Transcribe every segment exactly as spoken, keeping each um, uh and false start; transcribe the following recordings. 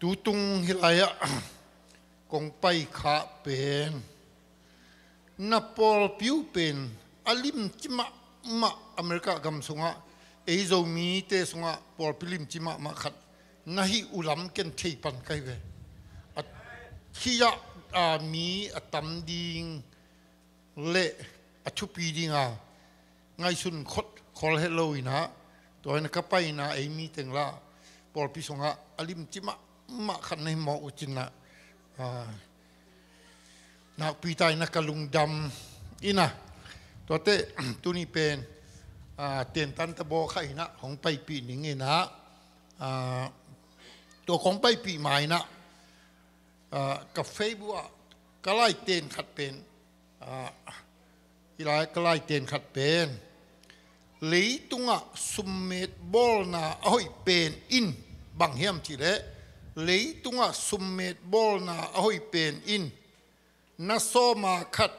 Tutung hih lai-ah kong pai khah pen, na pawlpi uh pen a limci mahmah, America gam sungah ei Zomite sungah pawlpi limci mahmah khat na hih uh lam ken thei pan ka hi ve. A, hih ah, a, mi a tam ding le a thupi dinga ngaihsun khol het lo in ah, tua in ah ka pai in ah ei mi teng lah pawlpi sungah a limci mahmah khat na hi mawk uh cin ah, a, nakpi ta in ah ka lungdam in ah, tuate tuni pen, a, tentan ta baw kha in ah hong paipih ning in ah, a, tua kong paipih ma in ah, a, ka Facebook ah ka laiten khat pen, a, hih lai ka laiten khat pen, leitungah summet bawlna a hoih pen in, bang hiam cih leh, leitungah summet bawlna a hoih pen in, na sawma khat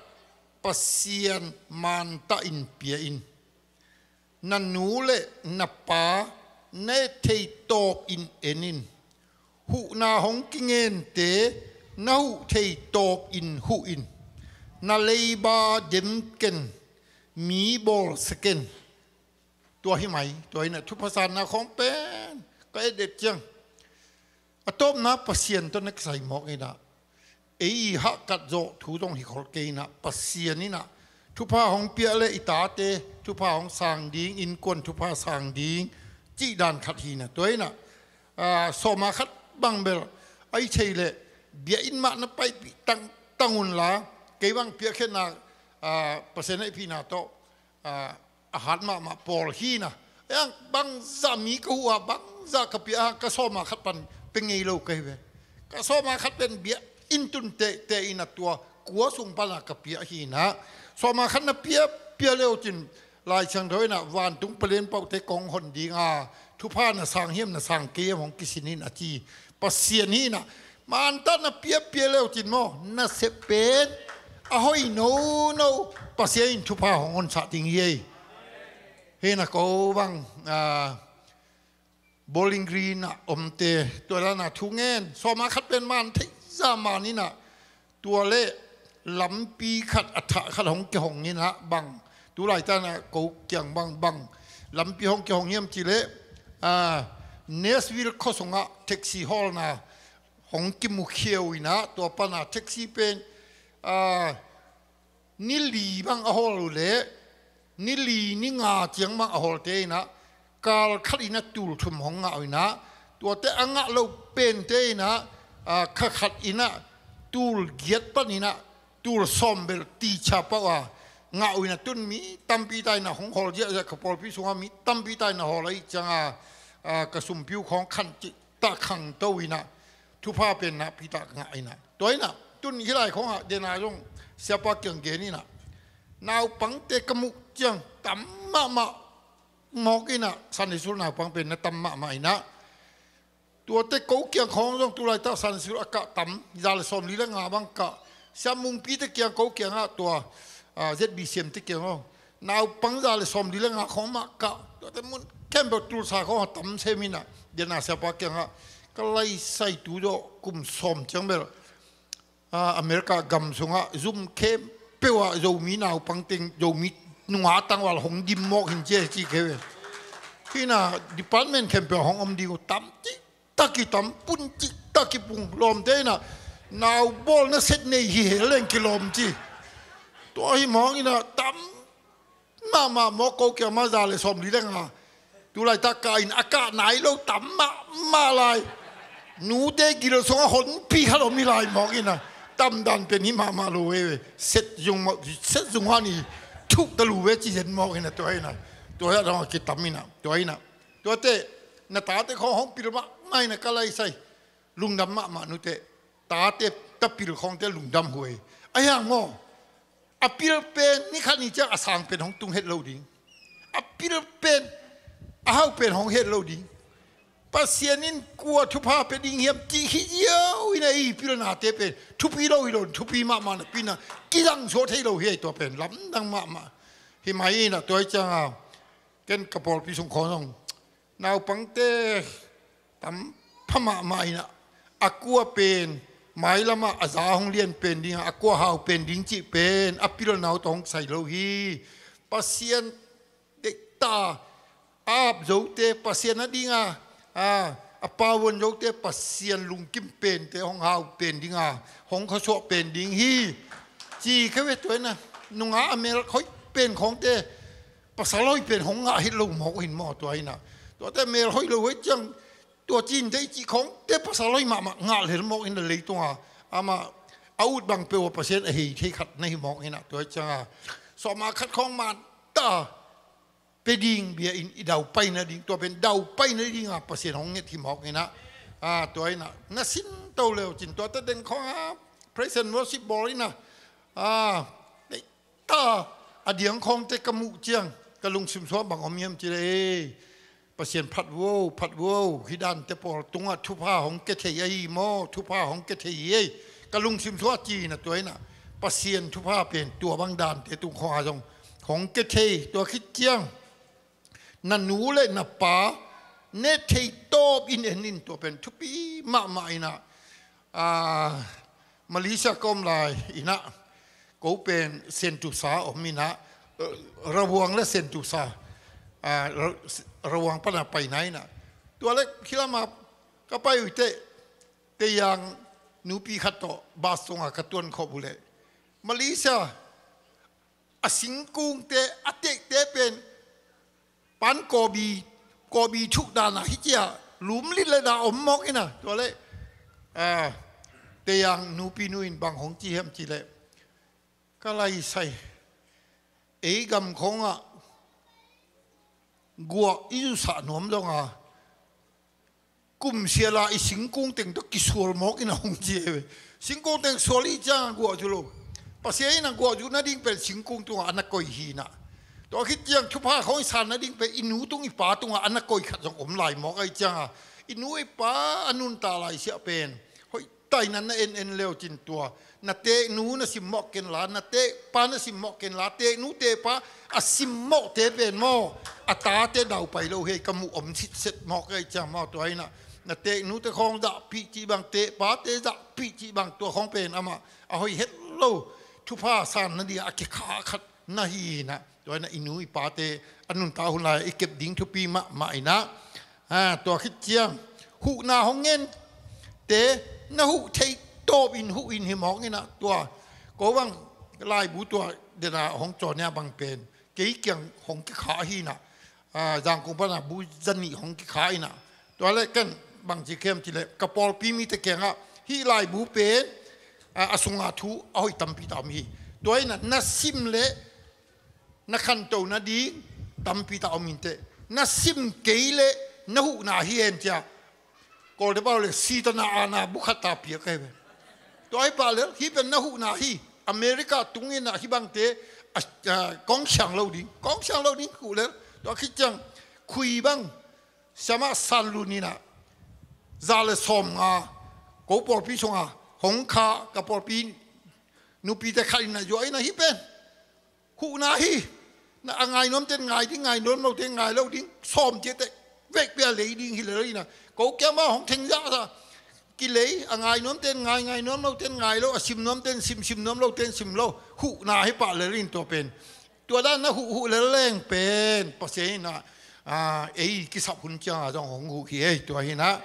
Pasian mantah in pia in. Na nu le na pa na et thei tawpin en in. Huhna hong kingente na huh thei tawpin huh in. Na leiba dem ken, mi bawlsia ken. Tua hi mai, tua in ah thupha sanna khawng pen ka et et ciang, a tawpna Pasian tawh na kisai mawk in ah, ei i hahkat zawh thu zong hi khol kei in ah, Pasian in ah thupha hong piah le i tate thupha hong sang ding, innkuan thupha sang ding, cih dan khat hi in ah, tua in ah, a, sawma khat bang bel a i thei leh biakinn mah na paipih tangtang un la, kei bang piakkhiatna, a, Pasian hehpihna tawh, a, a hat mahmah pawl hi in ah. Ei ang bangzah mi ka huh a, bangzah ka pia a, ka sawma khat pan pia ngei lo ka hi ve. Ka sawma khat pen biakinn tun tehteh in ah tua kua sung pan a ka pia hi in ah. Sawma khat na pia, pia le uh cin, Lai Siangtho in ah vantung palen paute kong hon ding a, thupha na sang hiam na sang kei hiam hong kisin in a ci. Pasian hi in ah, mantah na pia, pia le uh cin maw, na sep pen a hoih nono, Pasian in thupha hong honsak ding hi ei. Hi in ah ko bang, a, Bowling Green ah omte, tua dan a thu ngen, sawma khat pen man theih zah man in ah, tua le lampi khat a thah khat hong kihong in ah bang, tu laitak in ah ko kiang bang bang, lampi hong kihong hiam cih leh, a, Nashville khua sungah taxi hawlna hong kimukhia uh in ah, tua pan a taxi pen, a, ni li bang a hawl uh leh, ni li ni nga ciang bang a hawlte in ah, kal khat in ah tul thum hong ngah uh in ah, tuate a ngah lo pente in ah, a, kha khat in ah tul giat pan in ah tul sawm bel ticha pah a ngah uh in ah, tun mi tampi ta in ah hong hawl ziahziah, ka pawlpi sungah mi tampi ta in ah hawl ahih ciang a, a, ka sumpi uh khawng khan cih tah khangto in ah, thupha pen nakpi tak ngah in ah. Tua in ah, tun hih lai khawng ah, den a zong siapa kiang gen in ah, naupangte ka muh ciang tam mahmah mawk in ah, Sunday school naupang pen na tam mahmah in ah. Tuate ko kiang khawng zong tu laitak Sunday school a kah tam, za le sawmli le nga bang kah. Sia Mungpi te kiang, ko kiang ah tua, a, Z B C M te kiang aw, naupang za le sawmli le nga khawng mah kah. Tuate mun khempeuh tulsa khawng a tam sem in ah, den a siapa kiang ah, ka laisai tu zawh kum sawm ciang bel, a, America gam sungah zum khempeuh ah Zomi naupang teng, Zomi nungak tangval hong dim mawk hi in ci, ci kei ve. Hi in ah department khempeuh hong om ding uh, tam cih tak i tam, pun cih tak i pung, lawmte in ah, nau bawl na set nei hi hel leng kilawm ci. Tua hi mawk in ah, tam mahmah mawk, ko kiang mah za le sawmli le nga. Tu laitak kah in a kah nai lo tam mahmah lai. Nute gil sungah honpi khat om hi lai mawk in ah, tam dan pen hi mahmah lo ve. Set zung mawk, set zung han i thuk ta lu ve ci zen mawk in ah, tua in ah. Tua hi a dong a kitam in ah, tua in ah. Tuate, na tate khawng hong pil mahmah in ah ka laisai. Lungdam mahmah nute, tate tapil khawngte lungdam huai. A hiang maw, a pil pen ni khat ni ciang a sang pen hong tung het lo ding. A pil pen, a hau pen hong het lo ding. Pasian in kua thupha pia ding hiam cih hi ziau in ah, i pilnate pen thupi lo hi lo, thupi mahmah napi in ah kizang suak thei lo hi ei, tua pen lamdang mahmah. Hi mai in ah, tua hi ciang a, ken ka pawlpi sung khawng zong naupangte tam pha mahmah in ah, a kua pen mailamah a za hong lian pen ding a, a kua hau pen ding cih pen a pilnau tawh hong kisai lo hi. Pasian deihta a ap zote, Pasian a ding a, a, a pavuan zote Pasian lungkim pente hong hau pen ding a, hong khuasuah pen ding hi. Ci khe ve. Tua hi na, nungah a mel hoih pen khawngte pasal hoih pen hong ngah het lo mawk hi in maw, tua hi na. Tuate mel hoih lo hoih ciang tua cin dei cih khawngte pasal hoih mahmah ngah lel mawk hi na, leitung a amah a ut bang peuh a Pasian a hei thei khat na hi mawk hi na. Tua hi ciang a sawma khat khawng man ta pe ding bia in i daupai nading, tua pen daupai nading a Pasian hong nget hi mawk hi na. A, tua hi na, na sin to leu cin tuate deng khawng a praise and worship bawl hi na. A, ta a diang khawngte ka muh ciang ka lungsim sungah bang om hiam cih leh, Pasian phat vuo, phat vuo, hih dante pawl tungah thupha hong kia thei ahi maw, thupha hong kia thei hi ei, ka lungsim sungah ci na. Tua hi na, Pasian thupha pen tua bang dante tung khawng a zong hong kia thei. Tua khit ciang na nu le na pa ne thei tawp in en in, tua pen thupi mahmah hi na. A, Malaysia ka om lai hi na, ko pen Sentosa om hi na, Rawang le Sentosa, a, Ra-, Rawang pana pai na hi na. Tua le hih lama ka pai uh teh, Tayang nupi khat tawh bus sungah ka tuan khop uh leh, Malaysia a singkungte a tekte pen pan kawbi, kawbi thuk dan a hi cia lumlit le da om mawk hi na. Tua le, a, Tayang nupi nu in bang hong ci hiam cih leh, ka laisai, ei gam khawngah guah i zusah nuam zong a, kum siala i singkung teng tawh kisual mawk in a hong ci hi ve. Singkung teng sual i ciang a guah zu lo. Pasian in a guah zu nading pen singkung tungah a na koih hi na. Tua khit ciang thupha khawng i san nading pen i nu tung i pa tungah a na koih khat zong om lai mawk ahi ciang a, i nu i pa a nunta lai siah pen hoih taina na en en leu cin tua, na teeknu na simmawh ken la, na teekpa na simmawh ken la, teeknu teekpa a simmawhte pen maw, a tate daupai lo hi ei, ka muh om sitset mawk ahi ciang maw. Tua hi na, na teeknute khawng zahpih cih bang, teekpate zahpih cih bang, tua khawng pen amah a hoih het lo, thupha san nading a kikha khat na hi na. Tua hi na, i nu i pate a nuntak hun lai i kep ding thupi mahmah hi na. A, tua khit ciang huhna hong ngente na huh thei tawp in huh in hi mawk hi na. Tua ko bang laibu tua dena hong cawnia bang pen kei kiang hong kikha hi na. A, Zangkong pana bu zanih hong kikha hi na. Tua le ken bang ci khem cih leh, ka pawlpi mite kiangah hih laibu pen, a, a sunga thu a hoih tampi ta om hi. Tua hi na, na sim le na khanto nading tampi ta om inteh. Na sim kei le na huhna hi hen cia, Kawlte pau le sitana ana bukhat ta piak ahi ve. Tua hi pah lel, hih pen na huhna hi. America tungin a hih bangte, a, a, kong siang lo ding, kong siang lo ding huh lel. Tua khit ciang khui bang siamah sanlun in a, za le sawmnga ko pawlpi sunga hong kha, ka pawlpi nupite khat in a zuah in a, hih pen huhna hi. Na a ngai nuamten ngai ding, ngai nuam loten ngai lo ding, sawm ciate vekpi a lei ding hi lel in a, ko kiangah hong theng zahzah kilei, a ngai nuamten ngai, ngai nuam loten ngai lo, a sim nuamten sim, sim nuam loten sim lo, huhna hi pah lel in tua pen. Tua dan na huh huh lel leng pen Pasian in a, a, ei kisap hun ciangah zong hong huh hi ei, tua hi na.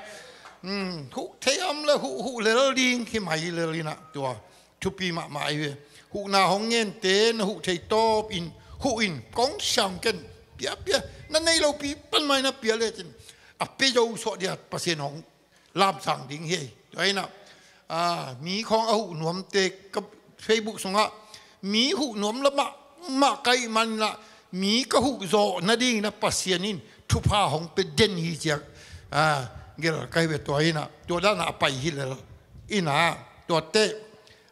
Hmm, huh thei om le huh huh lel ding hi mai lel in a, tua thupi mahmah ahi ve. Huhna hong ngente na huh thei tawp in huh in, kong siang ken, pia pia, na nei lopi pan mai na pia lecin a pia zo suah dia Pasian hong lamsang ding hi ei. Tua hi na, a, mi khawng a huh nuamte ka Facebook sungah mi huh nuam la mahmah ka hih man in a, mi ka huh zawh nading in a Pasian in thupha hong pia den hi ciang, a, gel ka hi ve. Tua hi na, tua dan a pai hi lel in a, tuate,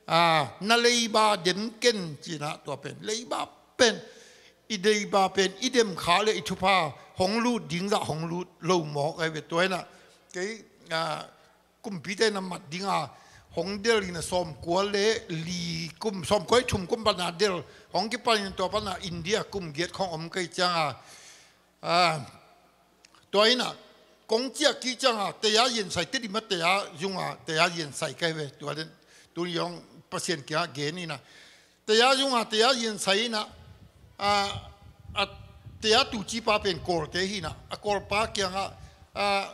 a, na leiba dem ken ci in a, tua pen leiba pen, i leiba pen i dem kha le i thupha hong lut ding zah hong lut lo mawk ahi ve. Tua hi na, kei, a, kumpite na mat ding a hong del in a, sawmkua le li kum, sawmkua le thum kum pan a del, hong kipan in tua pan a India kum giat khawng om ka hih ciang a, a, tua hi na, kong ciah kik cianga, taya yensai, Tedim a taya zunga taya yensai ka hi ve. Tua den, tuni zong Pasian kiangah gen ina, taya zunga taya yensai ina, a, a taya tucipa pen Kawlte hi ina, a Kawlpa kiangah, a,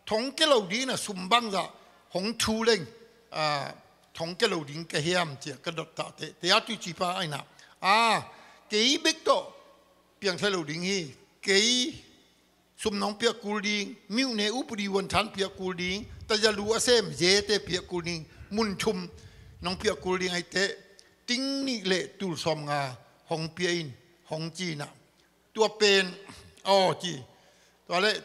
thong kia lo ding ina, sum bangzah hong thu leng, a, thong kia lo ding ka hiam, ci-a ka dot tahteh, taya tucipa ina, a, kei bek tawh piang thei lo ding hi. Kei sum nong piak kul ding, myone upadi vuanthan piak kul ding, tayalu a sem zete piak kul ding, mun thum nong piak kul ding, ahih teh ting nih le tul sawmnga hong pia in, hong ci ina. Tua pen, aw ci. Tua leh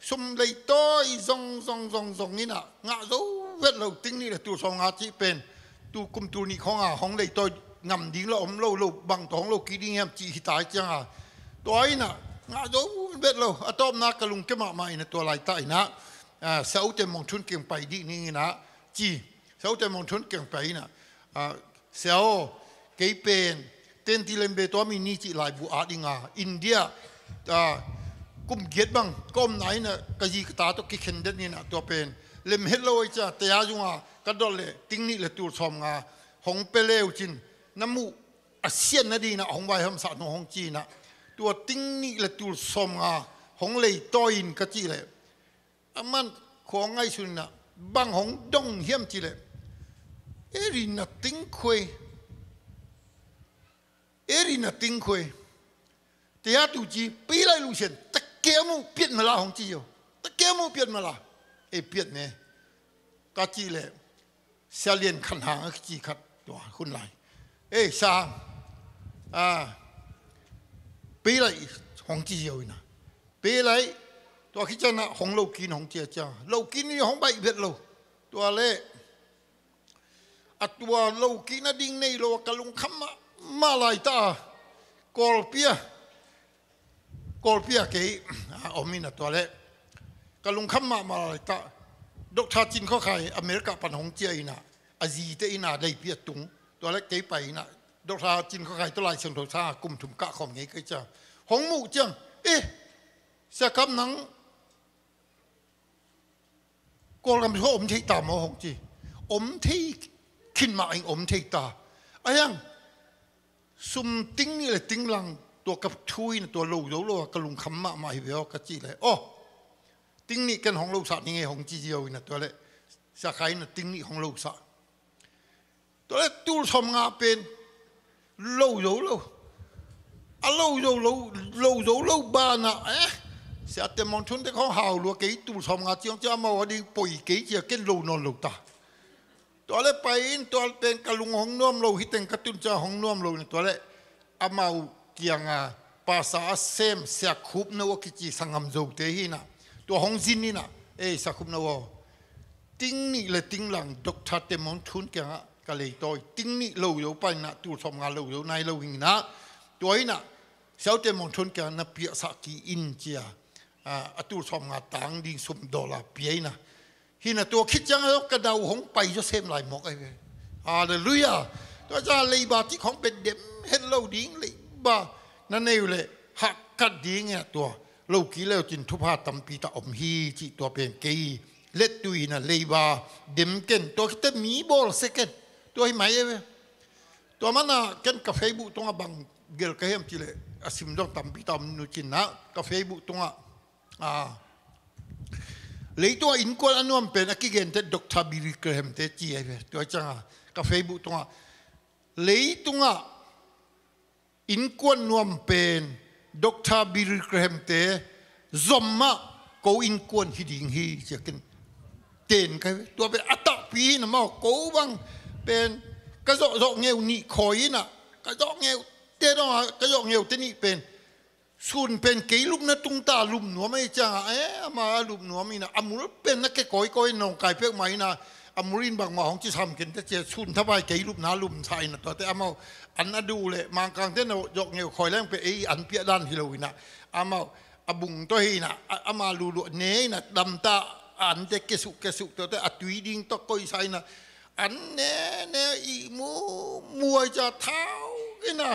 sum leitawi zong zong zong zong ina, ngah zo vet lo, ting nih le tul sawmnga cih pen tul kum tul nih khawng a hong leitawi ngam ding lo om lo, lo bang tawh hong lo kik ding hiam cih hi ta cianga, tua ina ngah zo vet lo. A tawpna ka lungkia mahmah ina, tua laitak ina, a, Sia U Tem Mawng Thun kiang pai dih ning ina, ci. Sia U Tem Mawng Thun kiang pai ina, a, Sia aw, kei pen Tentelembe Tuami Ni cih laibu at dinga India, a, kum giat bang ka omna ina, ka zi ka ta tawh kikhen den ina, tua pen lem het lo ahih cianga, taya zunga ka dot leh ting nih le tul sawmnga hong pia le uh cin, na muh a siatna ding ina hong vaihamsah nung, hong ci ina. Tua ting nih le tul sawmnga hong leitawi in ka cih leh, aman khua ngaihsun ina, bang hong dong hiam cih leh, eri na ting khuai, eri na ting khuai, taya tuci pei lai lusian, ta kei a muh piat mala, hong ci zo. Ta kei a muh piat mala. Ei, piat me, ka cih leh, Sia Lian Khan Hang a kici khat tua hun lai, ei, Sia, a, pei lai, hong ci zo ina. Pei lai, tua khit cianga hong lo kik in, hong ci a cianga, lo kik in, hong baih vet lo. Tua leh a tua lo kik nading nei lo a ka lungkham mahmah laitak a, Kawlpi a, Kawlpi a kei a om ina, tua leh ka lungkham mahmah laitak, Doctor Cin Khua Khai America pan hong ciah ina, a zite ina leipi a tung. Tua leh kei pai ina, Doctor Cin Khua Khai tawh Lai Siangtho sang a kum thum kah khawm ngei ka hih cianga, hong muh ciang, eh, Sia Kam, nang Kawlgam sung om thei ta maw, hong ci. Om thei khin mah ing, om thei ta. A hiang, sum ting nih le ting lang, tua ka thu ina, tua lo zo lo a ka lungkham mahmah hi ve aw, ka cih leh, aw, ting nih ken hong losah ning ei, hong ci zo ina, tua leh Sia Khai ina ting nih hong losah. Tua leh tul sawmnga pen lo zo lo. A lo zo lo, lo zo lo banah, eh, Sia Tem Mawng Thun te khawng hau lua, kei tul sawmnga ciang ciang amau a ding poi kei ci-a ken lo nawn lo ta. Tua leh pai in, tua pen ka lung hong nuam lo, hih teng ka tun ciang hong nuam lo in, tua leh amau kianga pastor a sem Sia Khup No a kici sanggam Zote hi ina, tua hong zin ina, ei, Sia Khup No aw, ting nih le ting lang Doctor Tem Mawng Thun kiangah ka leitawi, ting nih lo zo pan ina, tul sawmnga lo zo nai lo hi ina, tua ina Sia U Tem Mawng Thun kiangah na piaksah kik in, ci-a, a, a tul sawmnga tang ding sum dollar pia ina. Hi ina, tua khit ciang a ka dau hong pai zaw sem lai mawk ahi ve. Halleluiah. Tua ciang leiba cih khawng pen dem het lo ding, leiba na nei uh leh hahkat ding e, tua lo kik le uh cin thupha tampi tak om hi, cih tua pen kei lettui ina, leiba dem ken, tua khit teh mi bawlsia ken, tua hi mai e ve. Tua mana ken ka Facebook tungah bang gelh ka hiam cih leh, a sim dong tampi tak om nu cin ina, ka Facebook tungah, a, leitungah innkuan a nuam pen a kigenteh Doctor Billy Graham te ci ahi ve. Tua cianga ka Facebook tungah, leitungah innkuan nuam pen Doctor Billy Graham te zom mah ko innkuan hi ding hi, ci-a ken ten ka hi ve. Tua pen a takpi hi ina maw, ko bang pen ka zawh zawh ngeu nih khawi ina, ka zawh ngeu te dong a, ka zawh ngeu te nih pen, sun pen kei lupna tung ta, lup nuam ahi cianga, eh, ama a lup nuam ina, a mul pen na ke kawikawi, nawngkai peuhmah ina, a mul in bangmah hong ci sam ken teh, ci-a sun thapai kei lupna lumsa ina, tua teh amau an a duh leh Mangkang te na zawh ngeu khawi leng pen ei an piah dan hi lo ina, amau a bung tawh hi ina, a, ama luluah ne ina, damta a an te kesuh kesuh, tua teh a tui ding tawh koihsa ina, an ne ne, ihmu mu ahi cianga thau ina,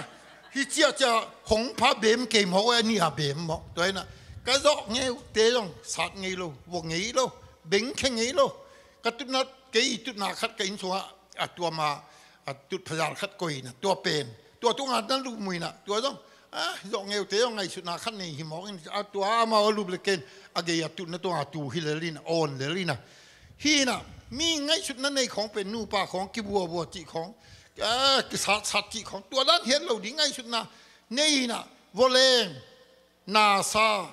hi ciahciah hong pha bem kei mawk e, a nih a bem mawk. Tua ina Ka zawh ngeute zong sat ngei lo, vua ngei lo, bengkhe ngei lo. Ka tutna, kei tutna khat ka inn sungah a tuama a tut phazal khat koihna, tua pen tua tungah na lup muina, tua zong a zawh ngeute zong ngaihsutna khat nei hi mawk in, a tua amau a lup le ken a gei a tutna tungah tu hi lel ina, awn lel ina. Hi ina, mi ngaihsutna nei khawng pen nupa khawng kibuabua cih khawng, a kisatsat cih khawng, tua dan hiat lo ding ngaihsutna nei ina, vawleng nasa,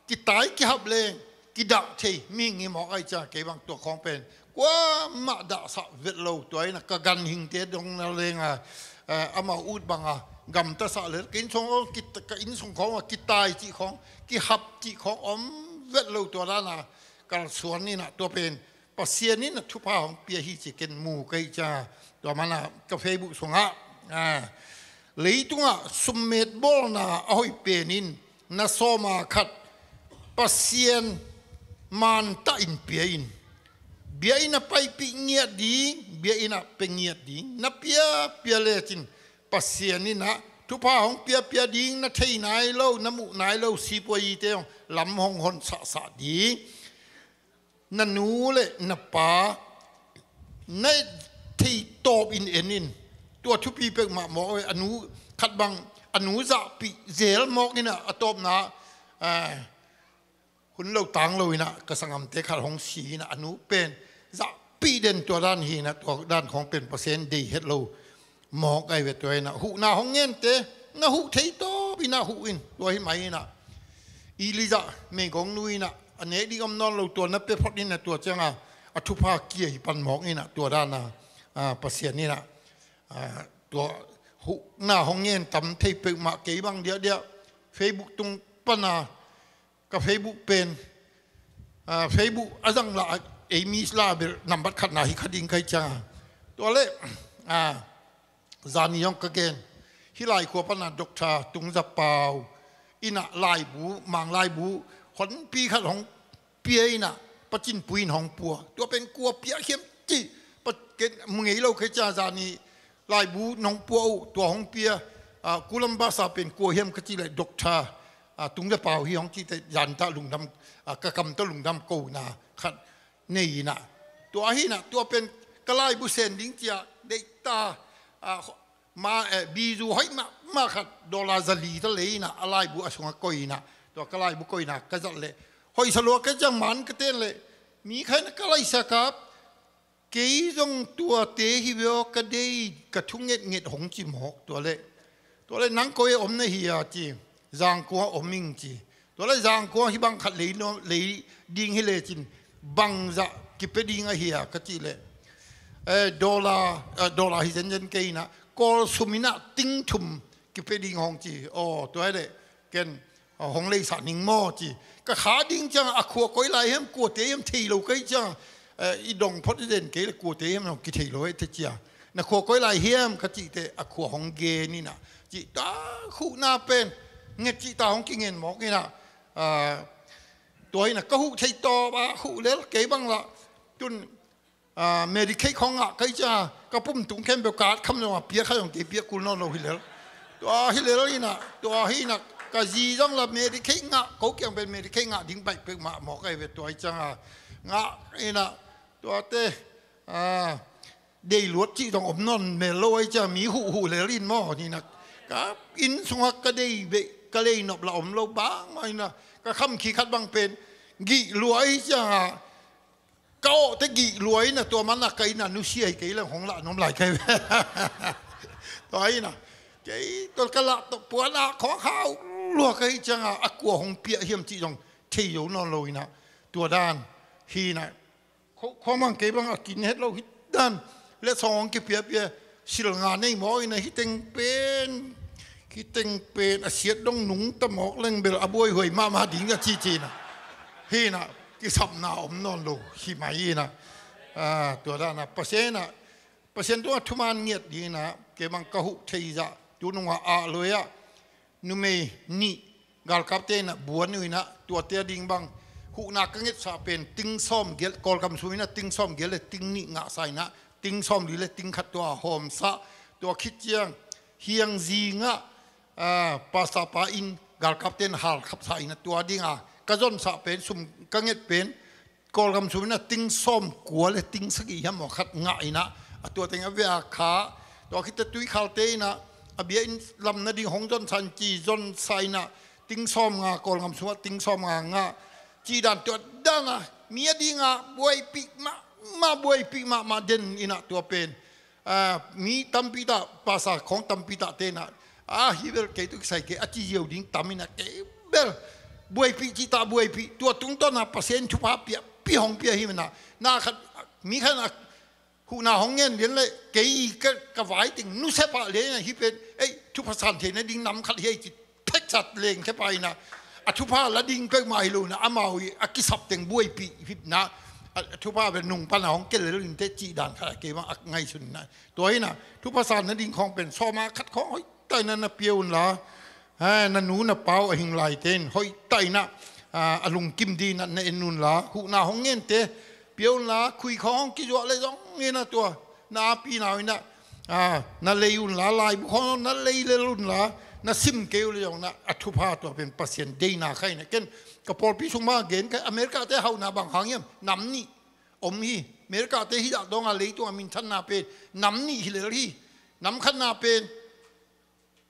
kitai kihap leng kidah thei mihing hi mawk ai cia, kei bang tua khawng pen kuamah dahsah vet lo. Tua ina ka ganhingte dong na lenga, eh, amau ut banga gamtasah lel, ka inn sung, ka inn sung khawng a kitai cih khawng, kihap cih khawng om vet lo. Tua dana kalsuan ina, tua pen Pasian in a thupha hong pia hi ci ken mu ka hih cianga, tua mana ka Facebook sungah, a, leitungah summet bawlna a hoih pen in na sawma khat Pasian mantah in pia in. Bia in a paipih ngiat ding, bia in a pe ngiat ding, na pia pia lecin Pasian in a thupha hong pia pia ding, na thei nai lo, na muh nai lo sipuaite hong lam hong hon sahsah ding. Na nu le na pa na thei tawp in en in. Tua thupi peuhmah mawk ve. A nu khat bang a nu zahpih zel mawk ina, a tawpna, eh, hun lo tang lo ina ka sanggamte khat hong si ina, a nu pen zahpih den. Tua dan hi ina, tua dan khawng pen Pasian dei het lo mawk ai ve. Tua ina huhna hong ngente na huh thei tawp ina huh in. Tua hi mai ina Elijah meigong nu ina a nek ding om nawn lo, tua na pia phot ina, tua cianga a thupha kia hi pan mawk ina. Tua dana, a, Pasian ina, a, tua huhna hong ngen tam thei peuhmah, kei bang diahdiah Facebook tung pana ka Facebook pen, a, Facebook a zang la, ei mi la bel nambat khatna hi kha ding ka hih cianga. Tua le, a, zani zong ka gen, hih lai khua pana Doctor Tung Za Pau ina laibu, Mang laibu honpi khat hong pia ina, Pacinpui in hong pua. Tua pen kua pia hiam cih, pa, ken mu ngei lo ka hih cianga, zani laibu nong pua uh, tua hong pia, a, Kulambasa pen kua hiam ka cih leh Doctor, a, Tung Za Pau hi hong cih teh, zan tah lungdam, a, ka kam tawh lungdam kona khat nei ina. Tua hi ina, tua pen ka laibu sen ding cia deihta, a, ma, eh, bizu hoih mahmah khat dollar za li ta lei ina, a laibu a sungah koih ina. Tua ka laibu koihna ka zat leh hoih sa lua ka hih ciang man ka ten leh, mi khat ina ka laisa kap, kei zong tuate hi ve aw, ka dei, ka thu ngetnget hong ci mawk. Tua le, tua le nang koi a om na hi a ci, Zangkua om ing ci. Tua le Zangkua hi bang khat lei no, lei ding hi lecin bangzah kipia ding ahi a ka cih leh, eh, dollar, eh, dollar hi zenzen kei ina, Kawlsum ina ting thum kipia ding hong ci. Aw, tua hi leh ken, a, hong leisah ning maw ci. Ka kha ding ciang a khua koi lai hiam, kuate hiam thei lo ka hih ciang, eh, i dong phot i den kei le kuate hiam hong kithei lo hi te cia. Na khua koi lai hiam ka cih teh a khua hong gen ina. Cih ta khuhna pen nget cih ta hong kingen mawk ina. A, tua ina ka huh thei tawp a huh lel kei bang la. Tun, a, Medicaid khawng ngah ka hih cianga ka pum tung khempeuh card kham zong a pia kha zong kei pia kul nawn lo hi lel. Tua hi lel ina, tua hi ina ka zi zong la Medicaid ngah, ko kiang pen Medicaid ngah ding baih peuhmah mawk ai ve. Tua hi cianga ngah ina, tuate, a, dei luat cih zong om nawn mel lo ai cianga mi huh huh lel in maw. Ni ina ka inn sungah ka dei beh, ka lei nop la om lo bang mah ina, ka khamkhi khat bang pen gih lua ai cianga ka awh te gih lua ina, tua mana ka ina nusia hi kei leng hong lah nuam lai kai ve. Tua ina kei tua ka lah tawh puan ah khawng hau lua ka hih cianga a kua hong piah hiam cih zong thei zo nawn lo ina. Tua dan hi ina, kho, khawmang kei bang a kin het lo hi dan le sawng hong kipiapia, sil nga nei mawk ina, hih teng pen, hih teng pen a siat dong nungta mawk leng bel a buaihuai mahmah ding a ci ci ina. Hi ina, kisapna om nawn lo hi mai ina. A, tua dana Pasian ina, Pasian tungah thuman ngiat ding ina kei bang ka huh thei zah tu nungah ah luai ah numei nih galkapte ina buan uh ina, tuate a ding bang huhna ka ngetsah pen ting sawm giat, Kawlgam sung ina ting sawm giat le ting nih ngahsa ina, ting sawm li le ting khat tua hawmsah. Tua khit ciang hiang zingah, a, pastor pa in galkapte in halkhapsa ina, tua dinga ka zonsah pen, sum ka nget pen, Kawlgam sum in a ting sawm kua le ting sagih hiam maw khat ngah in a, a tua teng a via kha, tua khit teh Tuikhalte in a, a bia inn lam nading hong zonsah in ci, zonsah in a, ting sawm nga, Kawlgam sum ah ting sawm nga ngah, cih dan tua dan a, mi a ding a buaipih mahmah, buaipih mahmah den in a tua pen. Ah, mi tampi tah, pastor khawng tampi tah te in a, ah, hih bel kei tawh kisai kei a ci ziau ding tam in a, kei bel buaipih cih tah buaipih, tua tungtawn a Pasian thupha piahpih hong pia hi in a, na khat, mi khat in a huhna hong ngen lian leh kei ka, ka vai teng nusia pah lian in a, hih pen, ei, thupha san theihna ding nam khat hi ei ci, theksa leng khia pah in a, a thupha la ding peuhmah hi lo in a, amau i a kisap teng buaipih hi in a, a, a thupha bel nung pan a hong kia lel in teh cih dan khat a keimah a ngaihsun in a. Tua hi in a, thupha san nading khawng pen sawm a khat khawng hoih tah in a na pia un la, ha, na nu na pa uh a hing laite in hoih tah in a, a, a lungkim ding in a na en un la, huhna hong ngente pia un la, khui khawng hong kizuak leh zong in a tua, na api nau in a, ah, na lei un la, laibu khawng na lei lel un la, na sim kei uh leh zong in a, a thupha tua pen Pasian deihna kha in a. Ken ka pawlpi sung bang a gen ka, America te hauhna bang hang hiam, nam nih om hi. America te hih dah dong a leitung a minthanna pen nam nih hi lel hi. Nam khatna pen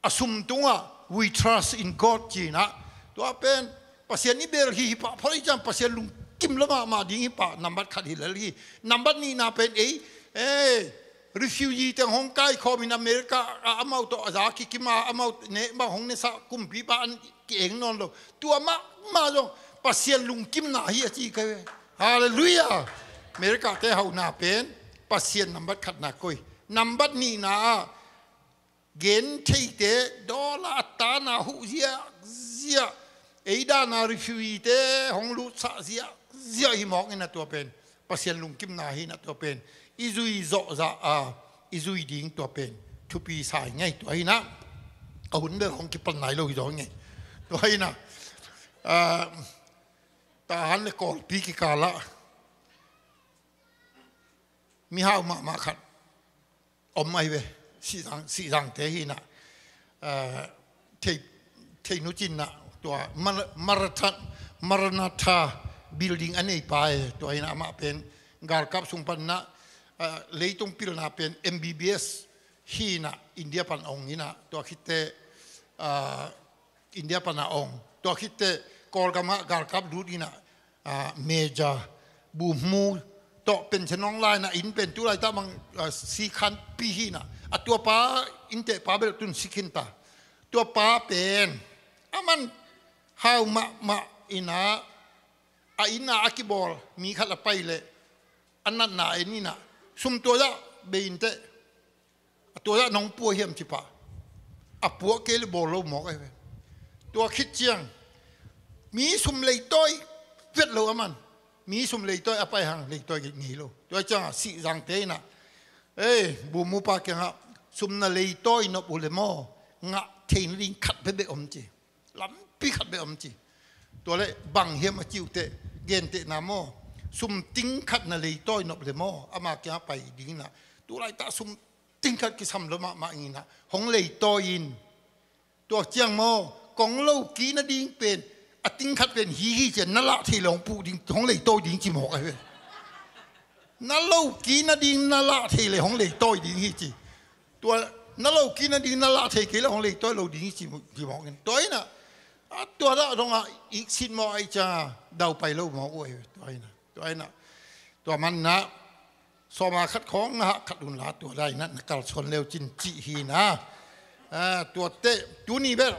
a sum tungah, "We trust in God," ci in a, tua pen Pasian i bel hi, hi pah, phot i ciang Pasian lungkim lua mahmah ding hi pah, nambat khat hi lel hi. Nambat nihna pen ei, eh, refugee teng hong kaikhawm in America ah amau tawh a za kikim a, amau neh bang hong nesah kumpipa an ki-eng nawn lo. Tua mahmah zong Pasian lungkimna hi a ci ka hi ve. Halleluiah. America te hauhna pen Pasian nambat khatna koih. Nambat nihna ah, gen theite, dollar a tana huh ziahziah, ei dana refugee te hong lutsah ziahziah hi mawk in a, tua pen Pasian lungkimna hi in a, tua pen i zui zawhzah a, i zui ding tua pen thupi sa ing ei. Tua hi in a, a hun bel hong kipan nai lo hi zaw ing ei. Tua hi in a, ah, Tahan le Kawlpi kikal ah mihau mahmah khat om ahi ve. Sihzang, Sihzangte hi in a, ah, thei, theihnu cin ah, tua Mar-, Maratha, Maranatha building a neipa e. Tua hi in a, amah pen galkap sung pan in a, ah, leitung pilna pen M B B S hi in a, India pan ong in a, tua khit teh, ah, India pan a ong. Tua khit teh Kawlgam ah galkap lut in a, ah, Major, buhmu tawh pension hong la in a, inn pen tu laitak bang, ah, si khan pi hi in a, a tuapa, inntehpa bel tun si khin ta. Tuapa pen aman hau mahmah in a, a inn a a kibawl mi khat a pai leh a natna en in a, sum tua zah bei in teh, a tua zah nong pua hiam ci pah, a puah kei leh bawl lo mawk ahi ve. Tua khit ciang mi sum leitawi vet lo aman. Mi sum leitawi a pai hang leitawi ngei lo. Tua ciang a Sihzangte in a, "Ei, buhmupa kiangah sum na leitawi nop uh leh maw, ngah theihna ding khat bekbek om," ci. Lampi khat bek om ci. Tua leh bang hiam a ci uh teh, gentehna maw, sum ting khat na leitawi nop leh maw, ama kiangah pai ding in a, tu laitak sum ting khat kisam lua mahmah ing in a, hong leitawi in. Tua ciang maw, kong lo kik nading pen, a ting khat pen hi hi ci a, na lah thei leh hong puh ding, hong leitawi ding ci mawk ahi ve. Na lo kik nading na lah thei leh hong leitawi ding hi ci. Tua na lo kik nading na lah thei kei leh hong leitawi lo ding hi ci, ci mawk in. Tua in a, a tua dah dong a, ik sit mawk ahih ciang a, dau pai lo mawk uh ahi ve. Tua in a, tua in a, tua man in a, sawm a khat khawng ngah khat un la, tua dan in a na kalsuan leu cin cih hi in a. Ah, tua teh, tuni bel,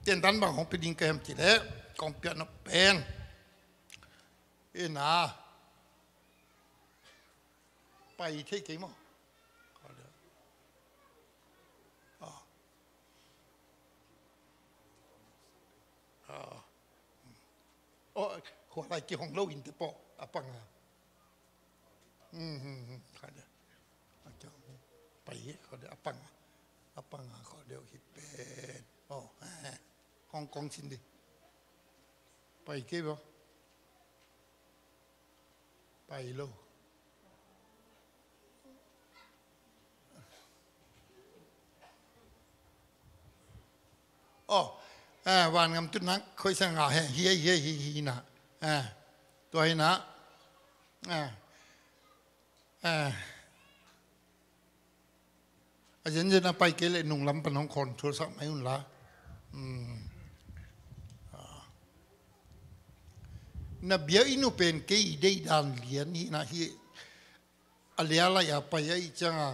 tentan bang hong pia ding ka hiam cih leh, kong piak nop pen, in a, pai thei kei maw? Ah. Ah. Oh, khua lai kihong lo in teh pawh a pang a. Hmm, hmm, hmm. Kha deuh. A kiang pai hi, kha deuh a pang a. A pang a, kha deuh hi pen. Oh, eh, eh. Hong Kong sin di. Pai kei bo. Pai lo. Oh, Eh, vangam tutna khoisa nga he, hi, hi, hi, hi, hi na. Eh, tua hi na. Eh, eh. A zenzen a pai kei leh nunglam pan hong control sak mai un la. Hmm. Ah. Na bia inn uh pen kei i deih dan lian hi na hi. A lia lai a pai a i cianga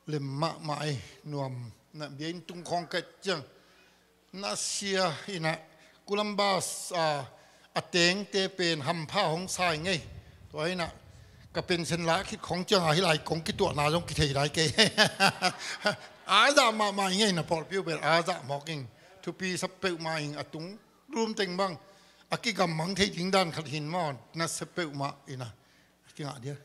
lem mahmah ei nuam. Na bia inn tung khawng ka ciang na sia hi na Columbus a, a tengte pen hampha hong sai ngei. Tua hi na ka pension la khit khawng cianga hi lai kong kituahna zong kithei lai kei. A zah mahmah i ngei na pawlpi uh bel a zah mawk ing. Thupi sa peuhmah ing a tung rum teng bang a kigammang thei ding dan khat hin maw na sia peuhmah i na. Kingah dia.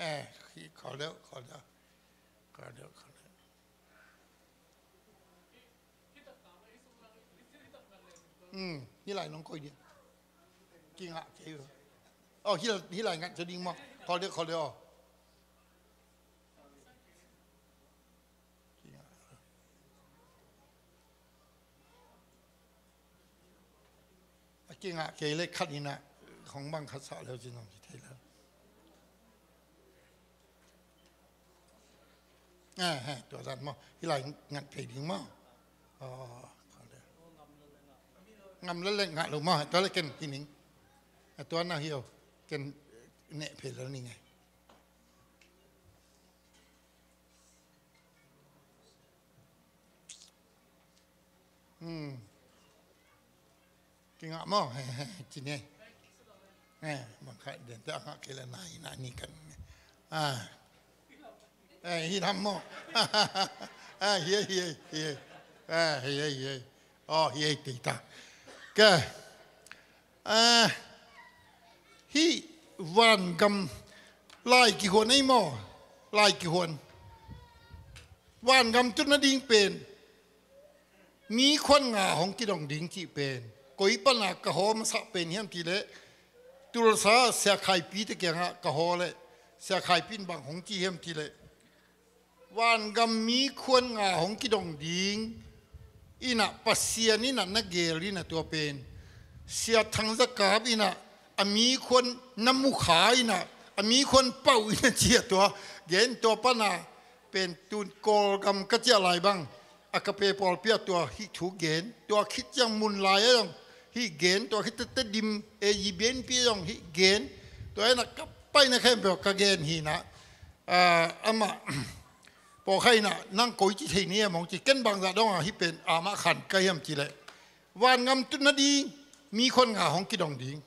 Eh, khi khó đéo, khó đéo. Khó đéo, khó đéo. Ừ, hi lai nong koi dia. Kingah kei. Ồ, hi lai, hi lai ngah cho ding maw. Khó đéo, khó đéo. A kingah kei le khat ina khong bang khat sah leu cin hong ci thei leu. A, he, tua zan maw. Hi lai ngat phei ding maw. Aw, khat le. Ngam le le ngah lo maw. Tua le ken hi ning. A tua na hi o. Ken neh phei leu ning e. Hmm. Kingah maw, he, he, ci ne. He, bang khat den te a ngah kei la nai, nai ni kan. A. He, hi lam maw. A, hiai, hiai, hiai. A, hiai, hiai. Aw, hiai, tei ta. Ke. A, hih vangam lai kihuan ei maw, lai kihuan. Vangam tun nading pen mi khuan nga hong kidong ding cih pen koi pana ka haw masak pen hiam cih leh Tulsa Sia Khaipi te kiangah ka haw leh Sia Khaipi in bang hong ci hiam cih leh vangam mi khuan nga hong kidong ding inah Pasian inah na geel inah tua pen Sia Thang Za Kap inah a mi khuan na mukha inah a mi khuan pauh inah ci a tua gen tua pana pen tun Kawlgam ka ciah lai bang a ka pe pawlpi ah tua hih thu gen tua khit ciang mun lai a zong hih gen tua khit tete dim e yi bianpi a zong hih gen tua inah ka paina khempeuh ka gen hi inah. A, amah pawlkhat inah nang koi ci thei ni em hong ci ken bangzah dongah hih pen amah khan ka hiam cih leh vangam tun nading mi khuan nga hong kidong ding.